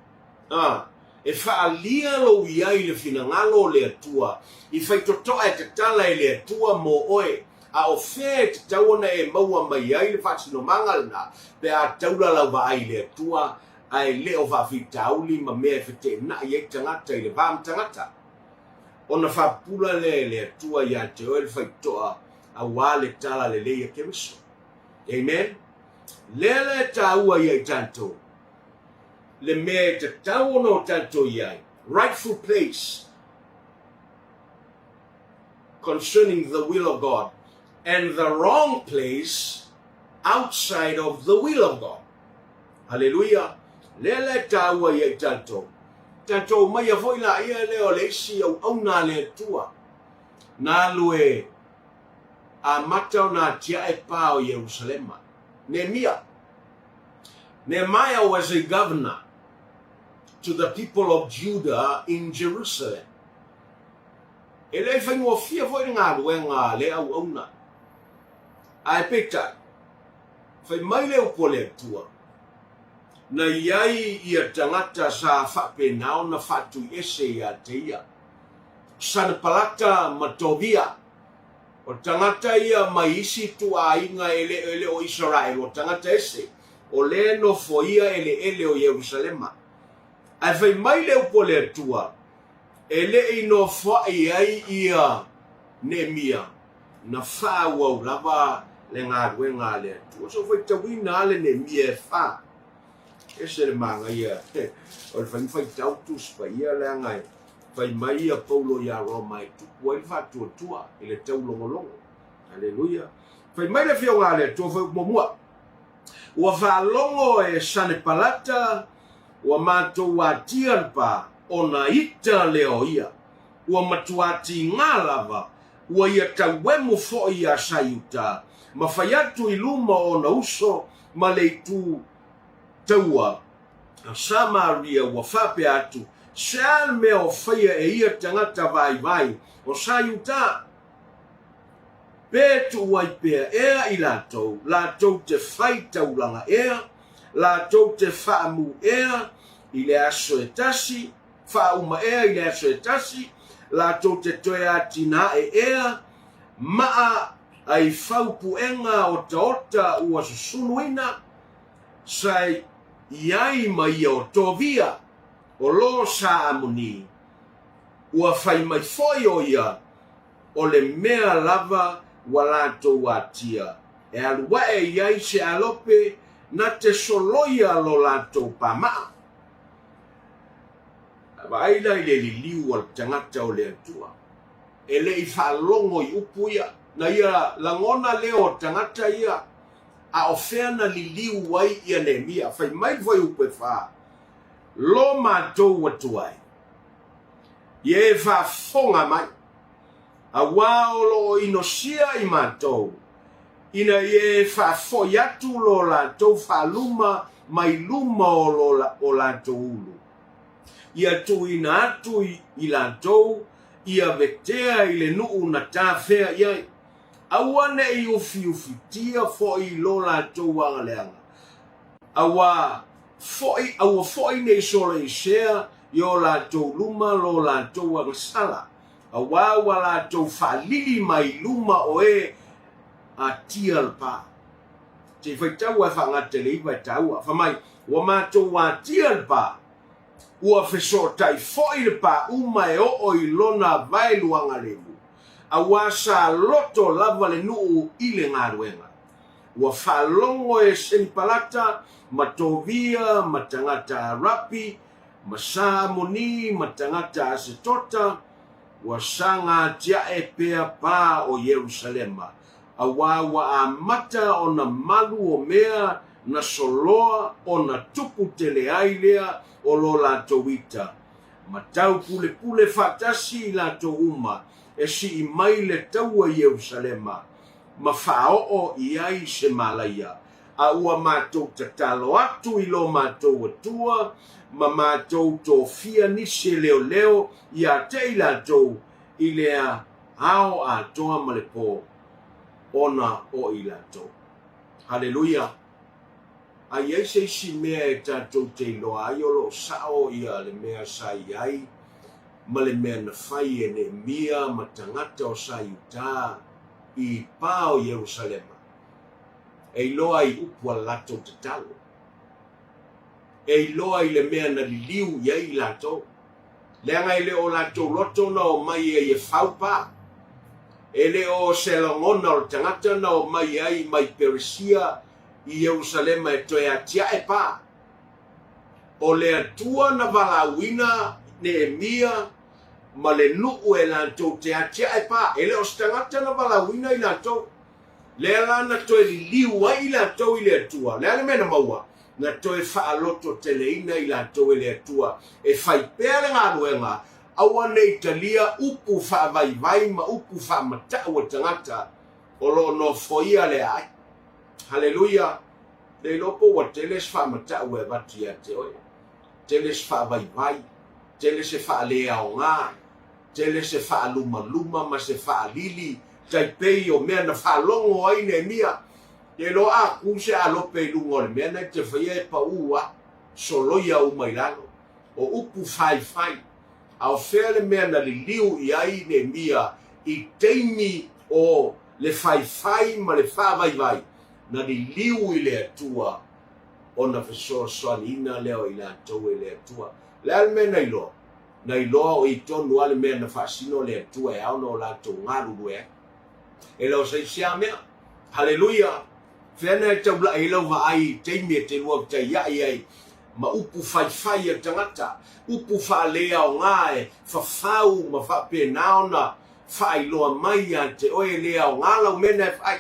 Ah. E faaalia lou i ai le finagalo o le Atua i faitotoa e tatala e le Atua mo oe, a o fea e tatau ona e maua mai ai le faasinomaga lena pe a taula lau vaai i le Atua ae le o faafitauli ma mea e feteenai ai tagata i le va ma tagata? Ona faapupula lea e le Atua ia te oe le faitotoa aua le tala lelei a Keriso. Amen. Lea la e taua ia i tatou le mea e tatau ona o tatou i ai, rightful place concerning the will of God and the wrong place outside of the will of God. Haleluia! Lea la e taua ia i tatou. Tatou omaia foi laia lea o le isi auauna a le Atua na alu e amata ona atiae pa o Ierusalema. Nehemia. Nehemiah was a governor to the people of Judah in Jerusalem. E le i faigofie foi le galuega a lea auauna. Ae peitai, fai mai le upu a le Atua, na i ai ia tagata sa faapena ona faatuiese ia te ia, Sanepalata ma Tobia, o tagata ia mai isi ituaiga e le o Isaraelu, o tagata ese, o lea e nofoia eleele o Ierusalema. Ae fai mai le upu a le Atua, e le i nofoai ai ia Neemia, na faaauau lava le galuega a le Atua. So faitauina lava le Neemia e fa. Ese le manaia o le fai faitau Tusi Paia leaga e fai mai ia Paulo ia Roma e tupu ai le faatuatua i le taulogologo. Aleluia. Fai mai le Afioga a le Atua fai muamua. Ua faalogo e Sanepalata ua matou atia le pa ona ita lea o ia. Ua matua tiga lava, ua ia tauemu foi iā Saiuta, ma fai atu i luma o ona uso ma le itu taua a Samaria ua faapea atu, Se a le mea o faia e ia tagata vaivai o Saiuta? Pe tuu ai pea ea i latou, latou te fai taulaga ea, latou te faamu ea i le aso e tasi, faauma ea i le aso e tasi, latou te toe atinae ea, maa ai fau puega otaota ua susunuina, sa i ai ma ia o Tovia, o lo sa Amoni, ua fai mai foi o ia, o le mea lava ua latou atia, e alu ae i ai se alope na te soloia lo latou pamaa. A vaai la i le liliu a le tagata o le Atua, e le i faalogo i upu ia, na ia lagona lea o tagata ia, a o fea na liliu ai ia Neemia? Fai mai le fuaiupu e fa, Lo matou atu ai, ia e faafofoga mai, auā o lo o inosia i matou, ina ia e faafoi atu lo latou faaluma mai luma o lo o latou ulu, ia tuuina atu i latou ia vetea i le nuu na tafea i ai, aua ne i ufiufitia foi lo latou agaleaga, auā foi, aua foi ne i soloisea i o latou luma lo latou agasala, auā ua latou faalili mai luma o e atia le pa. Se i faitau ae faagata i le iva e taua. Fai mai, ua matou atia le pa, ua fesootai foi le pa uma e oo i lona vaeluaga lemu, auā sa loto lava le nuu i le galuega. Ua faalogo e Senipalata ma Tovia ma tagata Arapi ma Sa Amoni ma tagata Asetota, ua saga atiae pea pa o Ierusalema, auā ua amata ona malu o mea na soloa ona tupu tele ai lea o lo latou ita, ma taupulepule faatasi i latou uma e sii mai le taua i Ierusalema, ma faaoo i ai se malaia, a ua matou tatalo atu i lo matou Atua, ma matou tofia nisi e leoleo ia te i latou i le ao atoa ma le po, ona o i latou. Haleluia! A i ai se isi mea e tatou te iloa ai o lo o sao ia le mea sa i ai ma le mea na fai e Neemia ma tagata o sa Iuta i pa o Ierusalema, e iloa i upu a le latou tatalo, e iloa i le mea na liliu i ai i latou, leaga e le o latou loto na omai ai e fau pa, e le o se lagona o le tagata na omai ai mai Peresia i Ierusalema e toe atiae pa. O le Atua na valaauina Neemia ma le nuu e latou te atiae pa, e le o se tagata na valaauina i latou. Lea la na toe liliu ai i latou i le Atua. Le a le mea na maua? Na toe faalototeleina i latou e le Atua e fai pea le galuega, aua ne i talia upu faavaivai ma upu faamatau a tagata o lo o nofoia le aai. Haleluia! Le iloa po ua tele se faamatau e avatu ia te oe, tele se faavaivai, tele se faaleaoga, tele se faalumaluma ma se faalili, tai pei o mea na faalogo ai Neemia. Te iloa a ku se alope i luga o le mea na e te faia e pau a, soloia uma i lalo. O upu faifai. A o fea le mea na liliu i ai Neemia i taimi o le faifai ma le faavaivai? Na liliu i le Atua ona fesoasoaniina lea o i latou e le Atua. Le a le mea na iloa? Na iloa o i tonu a le mea na faasino le Atua e ao ona o latou galulue ai. E le o se isi a mea. Haleluia! Fea na e taulaʻi ai lau vaai i taimi e te lua taiaʻi ai ma upu faifai a tagata, upu faaleaoga e fafau ma faapena ona faailoa mai ia te oe e le aoga lau mea na e fai.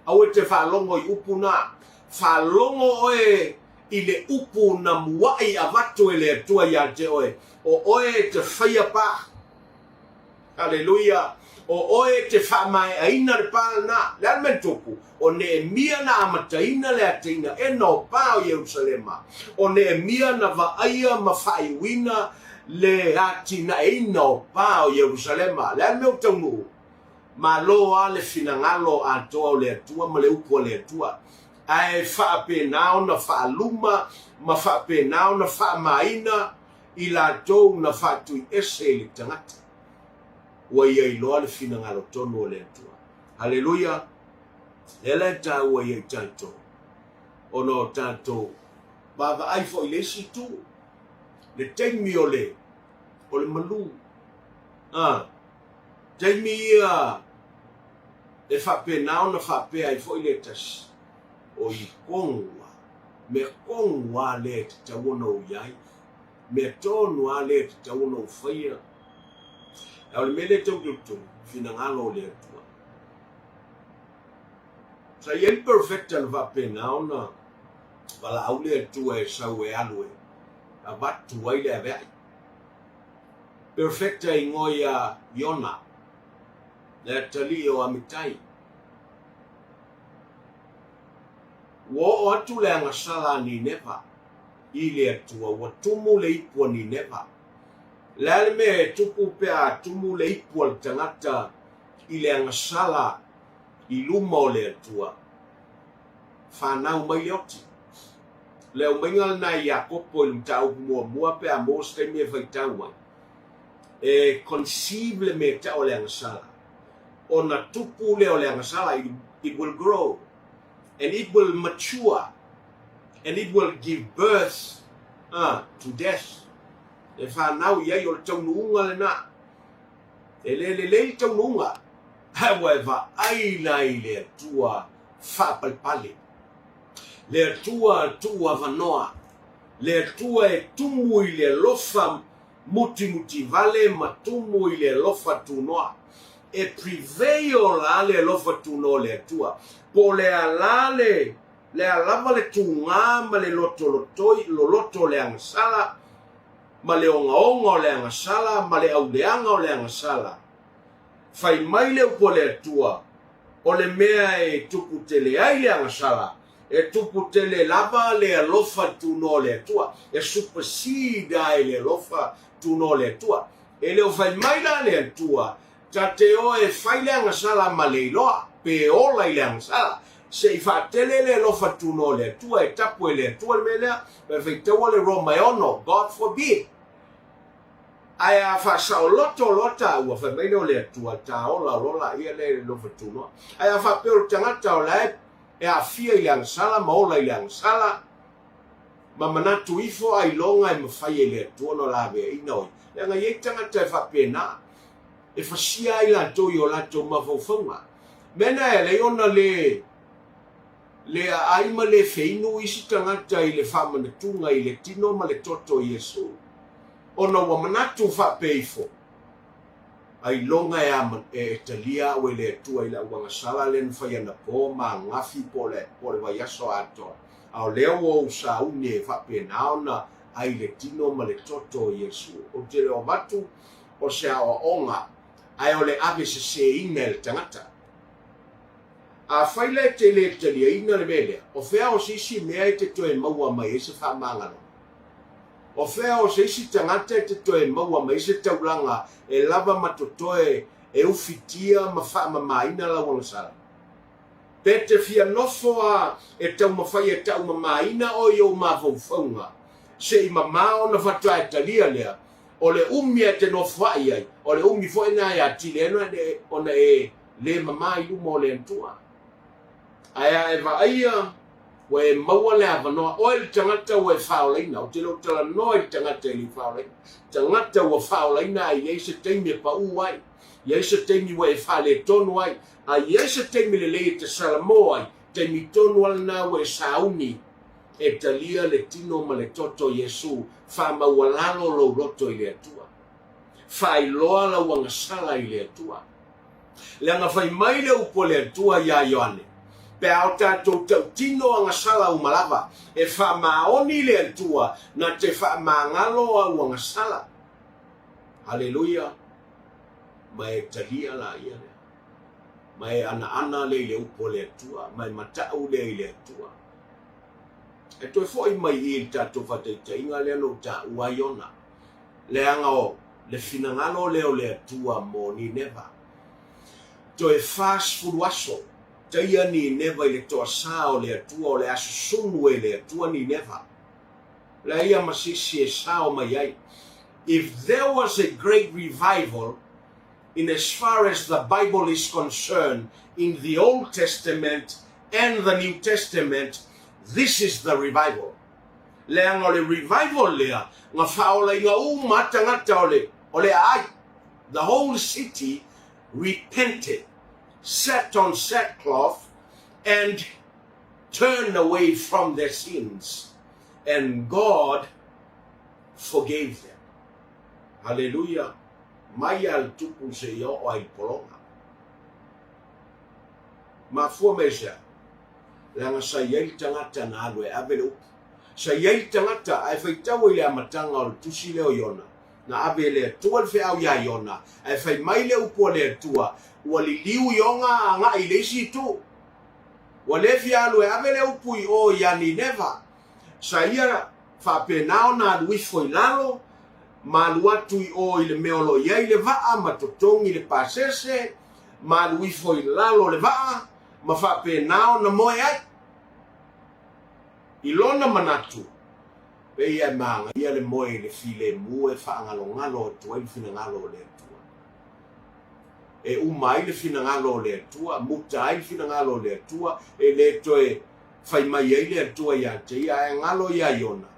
Aua e te faalogo i upu na. Faalogo oe i le upu na muaʻi avatu e le Atua ia te oe, o oe e te faia pa. Haleluia! O oe e te faamaeaina le pa lena. Le a le mea na tupu? O Neemia na amataina le ateina ena o pa o Ierusalema. O Neemia na vaaia ma faaiuina le atinaeina o pa o Ierusalema. Le a le mea ua taunuu? Malo a le finagalo atoa o le Atua ma le upu a le Atua, ae faapena ona faaluma ma faapena ona faamaina i latou na faatuiese i le tagata. Ua ia iloa le finagalo tonu o le Atua. Haleluia! Lea la e taua ia i tatou, ona o tatou vaavaai foi i le isi itu, le taimi o le, o le malu. Ah, taimi ia e faapena ona faapea ai foi le tasi, o i kogu a, mea kogu a lea e tatau ona ou i ai, mea tonu a lea e tatau ona ou faia. A o le mea lea e tau tulituli, finagalo o le Atua. Sa i ai le perfecta na faapena ona valaau le Atua e sau e alu e avatu ai le aveai. Perfecta igoa ia Iona, le atalii o Amitai. Ua oo atu le agasala a Nineva i le Atua, ua tumu le ipu a Nineva. Le a le mea e tupu pe a tumu le ipu a le tagata i le agasala i luma o le Atua? Fanau mai le oti. Le aumaiga lena e Iakopo i le mataupu muamua pe a maua se taimi e faitau ai. E conceive le mea tau o le agasala. Ona tupu lea o le agasala, it will grow and it will mature and it will give birth to death. E fanau i ai o le taunuuga lena. E le lelei le taunuuga, ae ua e vaai la i le Atua faapalepale. Le Atua tuu avanoa, le Atua e tumu i le alofa mutimutivale ma tumu i le alofa tunoa. E prevail la le alofa tunoa o le Atua. Po o le a la le, le a lava le tugā ma le lotolotoi, loloto o le agasala, ma le ogaoga o le agasala, ma le auleaga o le agasala. Fai mai le upu a le Atua, o le mea e tupu tele ai le agasala, e tupu tele lava le alofa tunoa o le Atua, e supersede ai le alofa tunoa o le Atua. E le o fai mai la le Atua, ta te o e fai le agasala ma le iloa, pe ola i le agasala. Se i faatele le alofa tunoa o le Atua, e tapu e le Atua le mea lea, ma e faitaua le Roma e ono, God forbid. Ae a faasaoloto loa taua, fai mai lea o le Atua, ta ola loa laia lea i le alofa tunoa. Ae a faapea o le tagata o la e aafia i le agasala ma ola i le agasala, ma manatu ifo ailoga e mafai e le Atua ona laveaiina oe, leaga e i ai tagata e faapena, e fasia ai latou i o latou mafaufauga. Mea na e ala ai ona le le aai ma le feinu isi tagata i le faamanatuga i le tino ma le toto o Iesu, ona ua manatu faapea ifo, Ailoga e a e talia au e le Atua i lau agasala lea na fai anapo ma ananafi po o le po o le vaiaso atoa, a o lea ua ou sauni e faapena ona ai le tino ma le toto o Iesu. Ou te le o avatu o se aoaoga, ae o le ave seseina e le tagata. Afai la e te le taliaina le mea lea, o fea o se isi mea e te toe maua mai ai se faamagaloga? O fea o se isi tagata e te toe maua mai ai se taulaga e lava ma totoe e ufitia ma faamamaina lau agasala? Pe te fia nofo a e taumafai e taumamaina oe i ou mafaufauga, se i mamao ona faatoa e talia lea, o le umi e te nofoai ai, o le umi foi lena e atili ai ona e le mama i luma o le Atua. Ae a e vaaia, ua e maua le avanoa, oe le tagata ua e faaolaina, ou te le o talanoa i le tagata e le i faaolaina, tagata ua faaolaina ae i ai se taimi e paū ai, i ai se taimi ua e faaletonu ai, a i ai se taimi lelei e te salamo ai, taimi tonu lava lena ua e sauni e talia le tino ma le toto o Iesu, faamaualalo lou loto i le Atua. Faailoa lau agasala i le Atua. Leaga fai mai le upu a le Atua iā Ioane, Pe a o tatou tautino agasala uma lava, e faamaoni le Atua na te faamagalo au agasala. Haleluia! Ma e talia laia lea. Ma e anaana lea i le upu a le Atua, ma e matau lea i le Atua. E toe foi mai i i le tatou faataitaiga lea na ou taua ai ona. Leaga o le finagalo lea o le Atua mo Nineva. Toe 40 aso, taia Nineva i le toasā o le Atua, o le a susunu e le Atua Nineva. Leai ia ma se isi e sao mai ai. If there was a great revival in as far as the Bible is concerned in the Old Testament and the New Testament, this is the revival. Leaga o le revival lea na faaolaina uma a tagata o le o le aai. The whole city repented, sat on sackcloth and turned away from their sins and God forgave them. Haleluia! Mai lava le tupu seia oo ai i le pologa. Mafua mai se a? Leaga sa i ai le tagata na alu e ave le upu. Sa i ai le tagata ae faitau i le amataga o le tusi lea o Iona, na ave e le Atua le feau iā Iona, ae fai mai le upu a le Atua, ua liliu Iona agai i le isi itu. Ua le fia alu e ave le upu i o iā Nineva. Sa ia faapena ona alu ifo i lalo, ma alu atu i o i le mea o lo o i ai le vaa ma totogi le pasese, ma alu ifo i lalo o le vaa, ma faapena ona moe ai. I lona manatu, pei e magaia le moe i le filemu e faagalogalo atu ai le finagalo o le Atua. E uma ai le finagalo o le Atua, muta ai le finagalo o le Atua, e le toe fai mai ai le Atua ia te ia, ae galo iā Iona,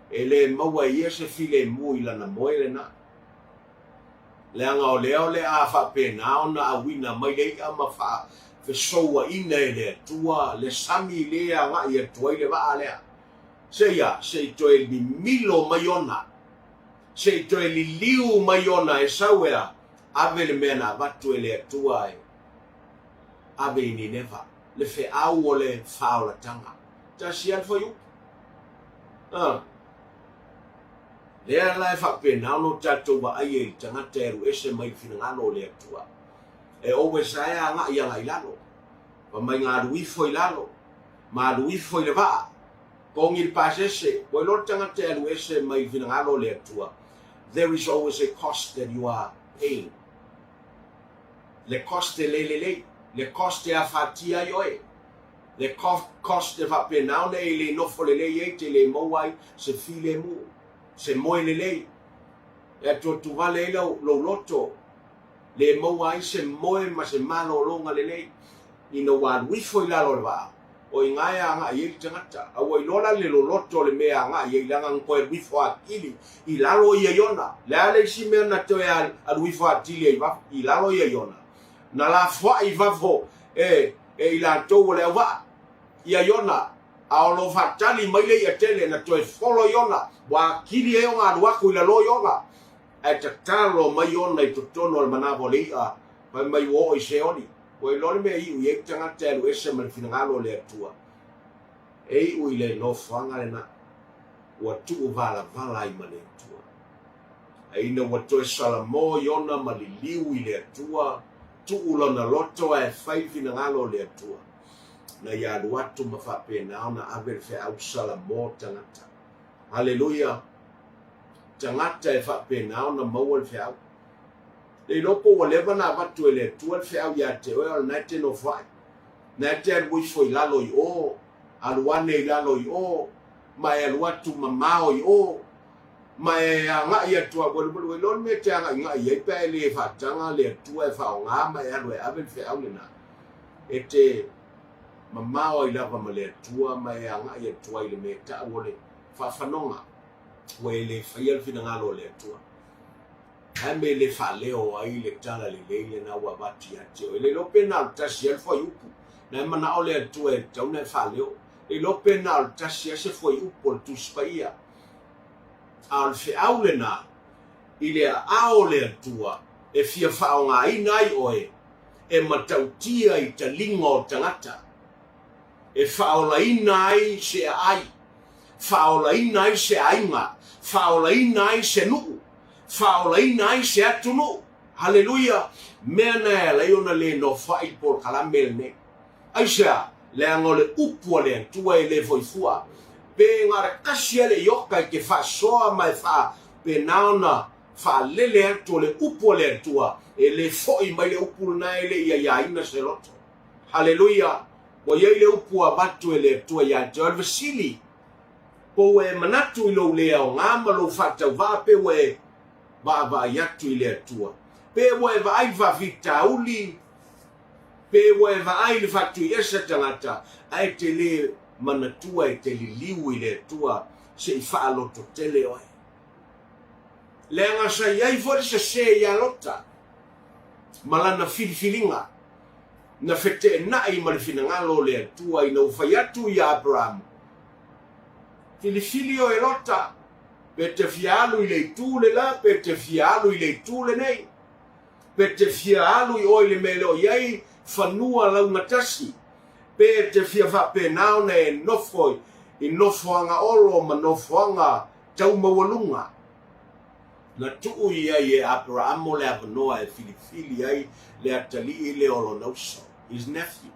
e le maua e ia se filemu i lana moe lena. Leaga o lea o le a faapena ona auina mai le iʻa ma faafesouaina e le Atua le sami le agai atu ai le vaa lea. Seia, se i toe mimilo mai ona, se i toe liliu mai ona e sau e a ave le mea na avatu e le Atua e ave i Nineva, le feau o le faaolataga. Tasi lava le fuaiupu. Ah. Lea la e faapena ona o tatou vaai ai i le tagata e alu ese mai le finagalo o le Atua. E always lava e agai agai i lalo. Fai mai na alu ifo i lalo, ma alu ifo i le vaa, togi le pasese. Ua iloa le tagata e alu ese mai le finagalo o le Atua, there is always a cost that you are paying. Le cost e le lelei, le cost e afatia ai oe. Le cost e faapena ona e le nofo lelei ai, te le maua ai se filemu, se moe lelei. E atuatuvale ai lou loto, le maua ai se moe ma se malologa lelei ina ua alu ifo i lalo o le vaa, o i ina e agai ai le tagata. A ua iloa la le loloto o le mea e agai ai, leaga na toe alu ifo atili i lalo ia Iona. Le a le isi mea na toe alu ifo atili ai i lalo ia Iona? Na lafoai i fafo e i latou o le auvaa ia Iona, a o lo o faatali mai le i'a tele, na toe folo Iona, ua atili ai ona alu atu i lalo Iona. Ae tatalo mai Iona i totonu o le manava o le i'a, fai mai ua oo i Seoli. Ua iloa le mea e iu i ai le tagata e alu ese ma le finagalo o le Atua. E iu i le nofoaga lena, ua tuuvalavala ai ma le Atua. Ae ina ua toe salamo Iona ma liliu i le Atua, tuu lona loto ae fai le finagalo o le Atua, na ia alu atu ma faapena ona ave le feau salamo tagata. Haleluia! Tagata e faapena ona maua le feau. Le iloa po ua leva ona avatu e le Atua le feau ia te oe, a o lena e te nofoai. Na e te alu ifo i lalo i o, alu ane i lalo i o, ma e alu atu mamao i o, ma e agai atu a ua iloa le mea e te agaigai ai pe a e le faataga le Atua e faaaoga ma e alu e ave le feau lena. E te mamao ai lava ma le Atua ma e agai atu ai i le mea e tau o le faafanoga, ua e le faia le finagalo o le Atua. Ae me le faaleo ai le tala lelei lena ua avatu ia te oe. Le iloa pe na o le tasi lava le fuaiupu. Na e manao le Atua e tatau ona e faaleo. Le iloa pe na o le tasi lava se fuaiupu o le Tusi Paia. A o le feau lena i le aao o le Atua e fia faaaogaina ai oe e matautia i taliga o tagata, e faaolaina ai se aai, faaolaina ai se aiga, faaolaina ai se nuu, faaolaina ai se atunuu. Haleluia! Mea na e ala ai ona le nofoai le polokalame lenei. Aisea? Leaga o le upu a le Atua e le foi fua. Pe na o le tasi lava le ioka e te faasoa ma e faapena ona faalele atu o le upu a le Atua, e le foi mai le upu lena e le i aiaina se loto. Haleluia! Ua i ai le upu ua avatu e le Atua ia te oe, o le fesili, po ua e manatu i lou le aoga ma lou faatauvaa pe ua e vaavaai atu i le Atua? Pe ua e vaai i le faafitauli? Pe ua e vaai i le faatuiese tagata ae te le manatua e te liliu i le Atua se i faalototele oe? Leaga sa i ai foi le sese ia Lota ma lana filifiliga na feteenai ma le finagalo o le Atua ina ua fai atu ia Aperamo, Filifili oe Lota, pe te fia alu i le itu le la, pe te fia alu i le itu lenei, pe te fia alu i oe i le mea e le o i ai fanua laugatasi, pe te fia faapena ona e nofo i nofoaga olo ma nofoaga tau maualuga. Na tuu i ai e Aperaamo le avanoa e filifili ai le atalii lea o lona uso, his nephew,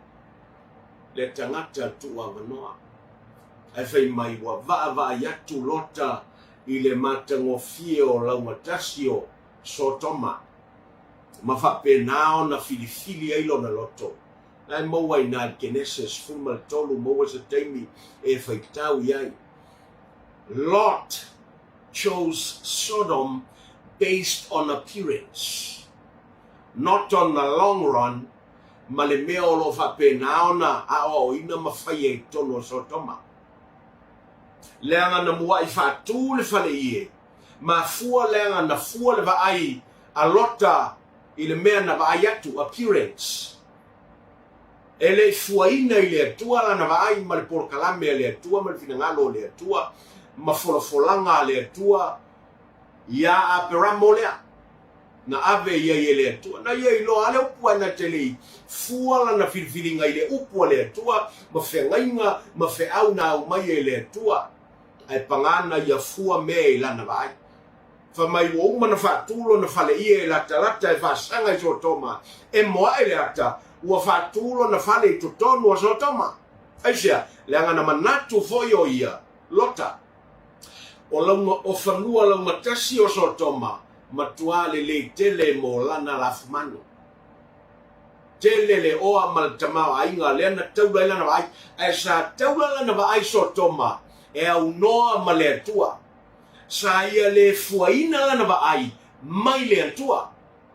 le tagata tuu avanoa. Ae fai mai ua vaavaai atu Lota i le matagofie o laugatasi o Sotoma, ma faapena ona filifili ai lona loto. Na e maua ai ina i Kenese 13, maua se taimi e faitau i ai. Lot chose Sodom based on appearance, not on the long run, ma le mea o lo o faapena ona aoaoina ma faia i totonu o Sotoma. Leaga na mua'i faatū le fale ie, mafua leaga na fua le vaai a Lota i le mea na vaai atu, appearance. E le i fuaina i le Atua lana vaai ma le polokalame a le Atua ma le finagalo o le Atua ma folafolaga a le Atua iā Aperamo lea na ave i ai e le Atua. Na ia iloa lava le upu ae na te le i fua lana filifiliga i le upu a le Atua ma feagaiga ma feau na aumaia e le Atua, ae paga na ia fua mea i lana vaai. Fai mai ua uma ona faatu lona faleie e latalata e faasaga i Sotoma, emo ae le ata, ua faatu lona fale i totonu o Sotoma. Aisea? Leaga na manatu foi o ia, Lota, o lauga, o fanua laugatasi o Sotoma, matuā lelei tele mo lana lafumanu. Tele le oa ma le tamaoaiga lea na taula ai lana vaai, ae sa taula lana vaai Sotoma e aunoa ma le Atua. Sa ia le fuaina lana vaai mai le Atua.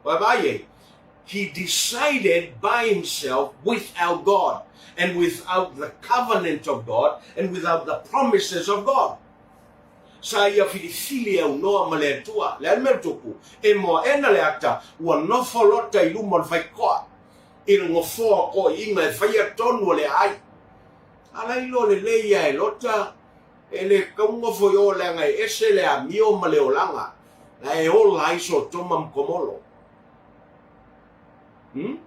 Vaavaai ai, he decided by himself without God and without the covenant of God and without the promises of God. Sa ia filifili e aunoa ma le Atua. Le a le mea ua tupu? E moaena le ata, ua nofo Lota i luma o le faikoa, i le gofoa o toeaiina e faia tonu o le aai. A la iloa lelei ia e Lota, e le tatau ona nofo i o leaga e ese le amio ma le olaga la e ola ai Sotoma ma Komolo. Hmm?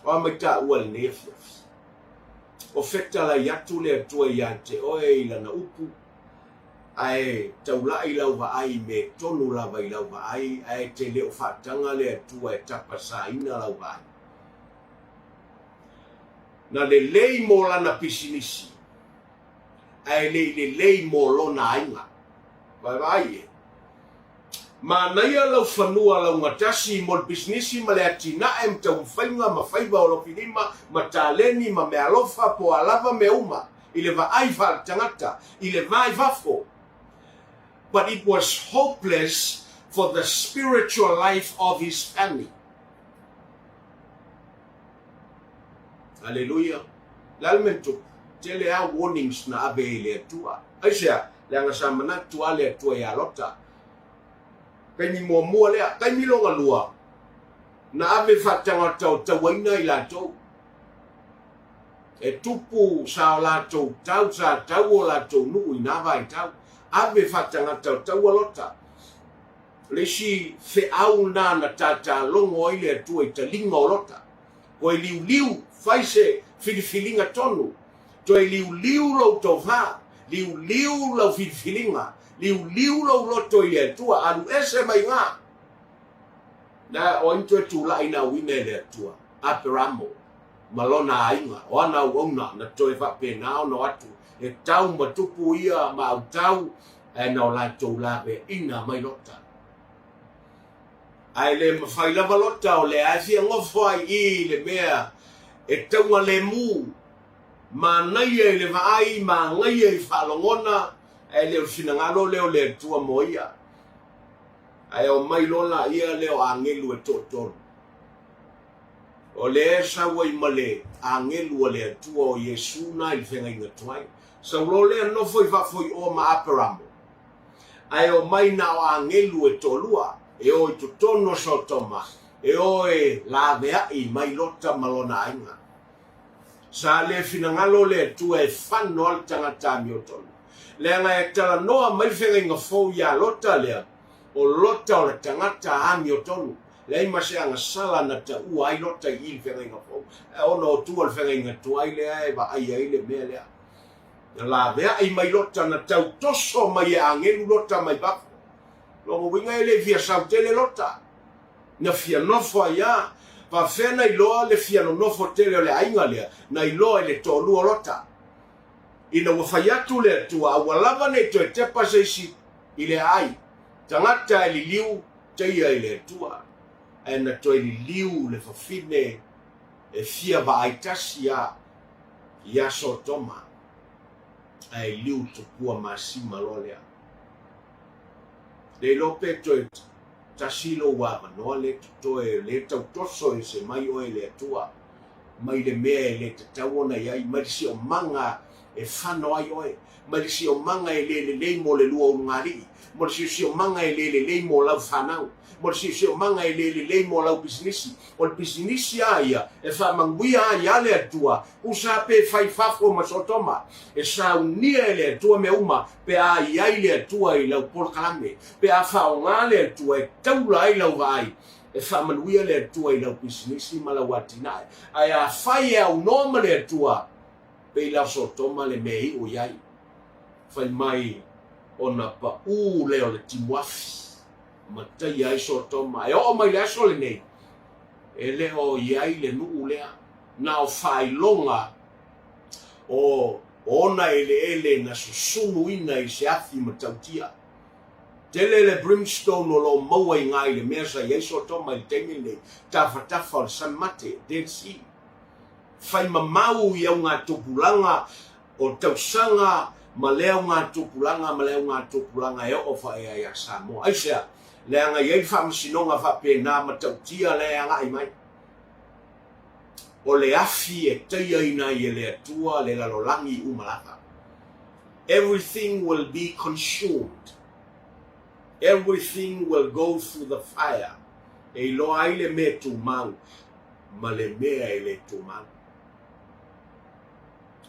O a mai taua i lenei afiafi? O fetalai atu le Atua ia te oe i lana upu, ae taulai lau vaai i mea tonu lava i lau vaai, ae te le o faataga le Atua e tapasaina lau vaai. Na lelei mo lana pisinisi, ae le i lelei mo lona aiga. Vaevaai e. Manaia lau fanua laugatasi mo le pisinisi ma le atinae ma taumafaiga ma faiva o lofilima ma taleni ma meaalofa po a lava mea uma i le vaai faaletagata i le va i fafo but it was hopeless for the spiritual life of his family. Aleluia. Le a le mea na tupu? Tele a warnings na ave e le Atua. Aisea? Leaga sa manatu a le Atua ia Lota. Taimi muamua lea, taimi longa lua, na ave faatagata o tauaina i latou. E tupu sa o latou tau, sa tau o latou nuu i na vaitau. Ave faatagata o taua Lota. O le isi feau na na tatalogo ai le Atua i taliga o Lota. Toe liuliu, fai se filifiliga tonu. Toe liuliu lou tofa, liuliu lau filifiliga, liuliu lou loto i le Atua, alu ese mai iga. Na o ai na toe tulai na auina e le Atua? Aperamo ma lona aiga, o ana auauna na toe faapena ona o atu e tau ma tupu ia ma autau, ae na o latou laveaiina mai Lota. Ae le mafai lava Lota o lea e fia nofo ai i le mea e taugalemu, manaia i le vaai, manaia i faalogona, ae le o le finagalo lea o le Atua mo ia. Ae omai loa laia lea o agelu e toatolu. O lea e sau ai ma le agelu a le Atua o Iesu na i le feagaiga tuai. Sau loa lea nofo i faafoioa ma Aperamo. Ae omai na o agelu e toalua, e o i totonu o Sotoma, e o e laveai mai Lota ma lona aiga. Sa le finagalo le Atua e fano a le tagata amiotonu. Leaga e talanoa mai le feagaiga fou iā Lota lea, o Lota o le tagata amiotonu. Leai ma se agasala na taua ai Lota i i le feagaiga fou, ae ona o tua le feagaiga tuai lea e vaai ai le mea lea. Na laveai mai Lota, na tau toso mai e agelu Lota mai fafo. Lona uiga e le i fia sau tele Lota. Na fia nofo ai a. Faafefea na iloa le fia nonofo tele o le aiga lea? Na iloa i le toalua o Lota. Ina ua fai atu le Atua, aua lava ne i toe tepa se isi i le aai. Tagata e liliu taia i le Atua, ae na toe liliu le fafine e fia vaai tasi a ia Sotoma, ae liu tupua masima loa lea. Le iloa pe toe tasi lou avanoa le totoe le tau toso ese mai oe e le Atua mai le mea e le tatau ona i ai, mai le siomaga e fano ai oe, mai le siomaga e le lelei mo le lua ulugalii, mo le siosiomaga e le lelei mo lau fanau, mo le siosiomaga e le lelei mo lau pisinisi. O le pisinisi a ia e faamanuia ai a le Atua, usa pe fai fafo ma Sotoma, e saunia e le Atua mea uma pe a i ai le Atua i lau polokalame, pe a faaaoga le Atua e taula ai lau vaai, e faamanuia le Atua i lau pisinisi ma lau atinae. Ae afai e aunoa ma le Atua, pei la o Sotoma le mea e iu i ai, fai mai ona paū lea o le timuafi, ma taia ai Sotoma. E oo mai le aso lenei, e le o i ai le nuu lea, na o faailoga o ona eleele na susunuina i se afi matautia. Tele le brimstone o lo o maua i ina i le mea sa i ai Sotoma i le taimi lenei, tafatafa o le Sami Mate, Dead Sea. Fai mamau i augatupulaga o tausaga ma le augatupulaga ma le augatupulaga e oo faaea ia Samoa. Aisea? Leaga e i ai le faamasinoga faapena matautia lea e agai mai. O le afi e taiaina ai e le Atua le lalolagi uma lava. Everything will be consumed. Everything will go through the fire. E iloa ai le mea tumau ma le mea e le tumau.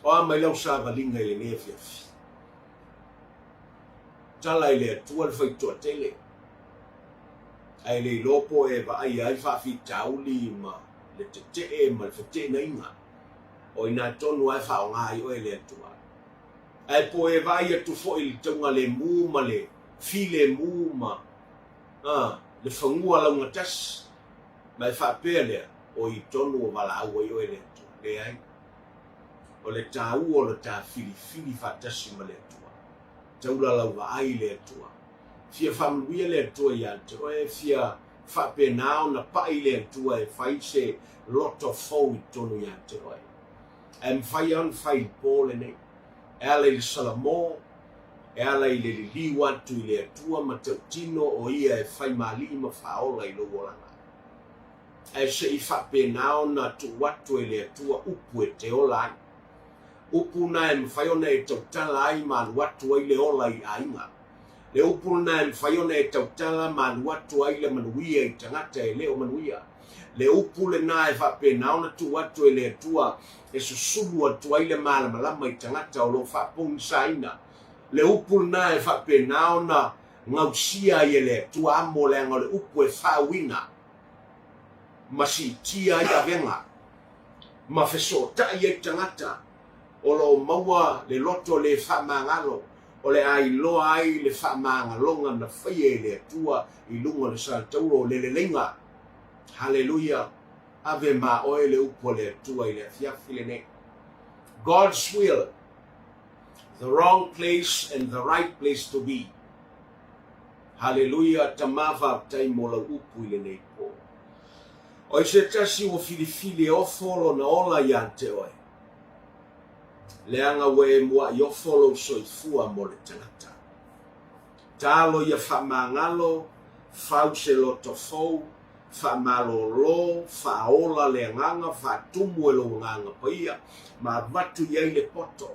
O a mai lau savaliga i lenei afiafi? Tala i le Atua le faitoatele, ae le iloa po e vaaia ai faafitauli ma le tetee ma le feteenaiga, o ina tonu lava e faaaoga ai oe e le Atua. Ae po e vaai atu foi i le taugalemu ma le filemu ma a, le fagua laugatasi, ma e faapea lea, o i tonu o valaau ai oe e le Atua. Leai. O le taua o le ta filifili faatasi ma le Atua. Taula lau vaai i le Atua. Fia faamanuia le Atua ia te oe, fia faapena ona pai le Atua e fai se loto fou i totonu ia te oe. Ae mafai lava ona fai i le po lenei. E ala i le Salamo, e ala i le liliu atu i le Atua ma tautino o Ia e fai ma alii ma faaola i lou olaga. Ae se i faapena ona tuu atu e le Atua upu e te ola ai. Upu na e mafai ona e tautala ai ma alu atu ai le ola i aiga. Le upu lena e mafai ona e tautala ma alu atu ai le manuia i tagata e le o manuia. Le upu lena e faapena ona tuu atu e le Atua e susulu atu ai le malamalama i tagata o lo o faapogisaina. Le upu lena e faapena ona gausia ai e le Atua amo leaga o le upu e faauiga ma siitia ai avega ma fesootai ai tagata o lo o maua le loto le faamagalo o le a iloa ai le faamagaloga na faia e le Atua i luga o le salatauro o le leleiga. Haleluia! Ave ma oe le upu a le Atua i le afiafi lenei. God's will, the wrong place and the right place to be. Haleluia! Tama faafetai mo lau upu i lenei po. O ai se tasi ua filifili e ofo lona ola ia te oe? Leaga ua e muaʻi ofo lou soifua mo le tagata. Talo ia faamagalo, fau se loto fou, faamalōlō, faaola le agaga, faatumu e lou Agaga Paia, ma avatu i ai le poto.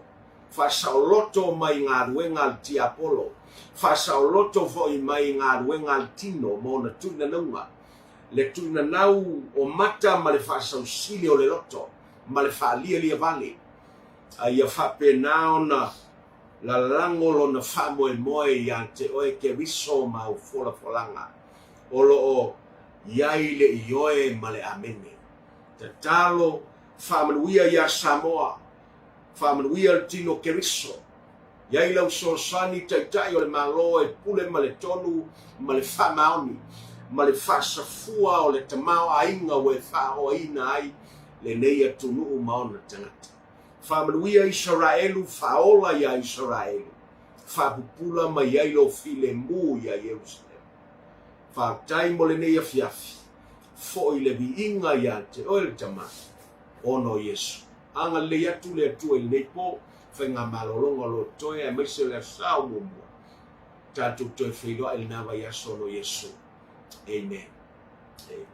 Faasaoloto mai galuega a le tiapolo, faasaoloto foi mai galuega a le tino ma ona tuinanauga, le tuinanau o mata ma le faasausili o le loto ma le faalialia vale, a ia faapena ona lalago lona faamoemoe ia te oe Keriso ma au folafolaga o lo o i ai le Ioe ma le Amene. Tatalo, faamanuia iā Samoa, faamanuia le tino Keriso, I ai lau fesoasoani Taitai o le Malo e pule ma le tonu ma le faamaoni ma le faasafua o le tamaoaiga ua e faaoaina ai lenei atunuu ma ona tagata. Faamanuia Isaraelu, faaola iā Isaraelu, faapupula mai ai lou filemu iā Ierusalema. Faafetai mo lenei afiafi, foi le viiga ia te oe le Tama, ona o Iesu. Agalelei atu le Atua i lenei po, faigamalologa o lo toe aemaise o le Aso Sa o muamua. Tatou toe feiloai i lena vaiaso ona o Iesu. Amen. Amen.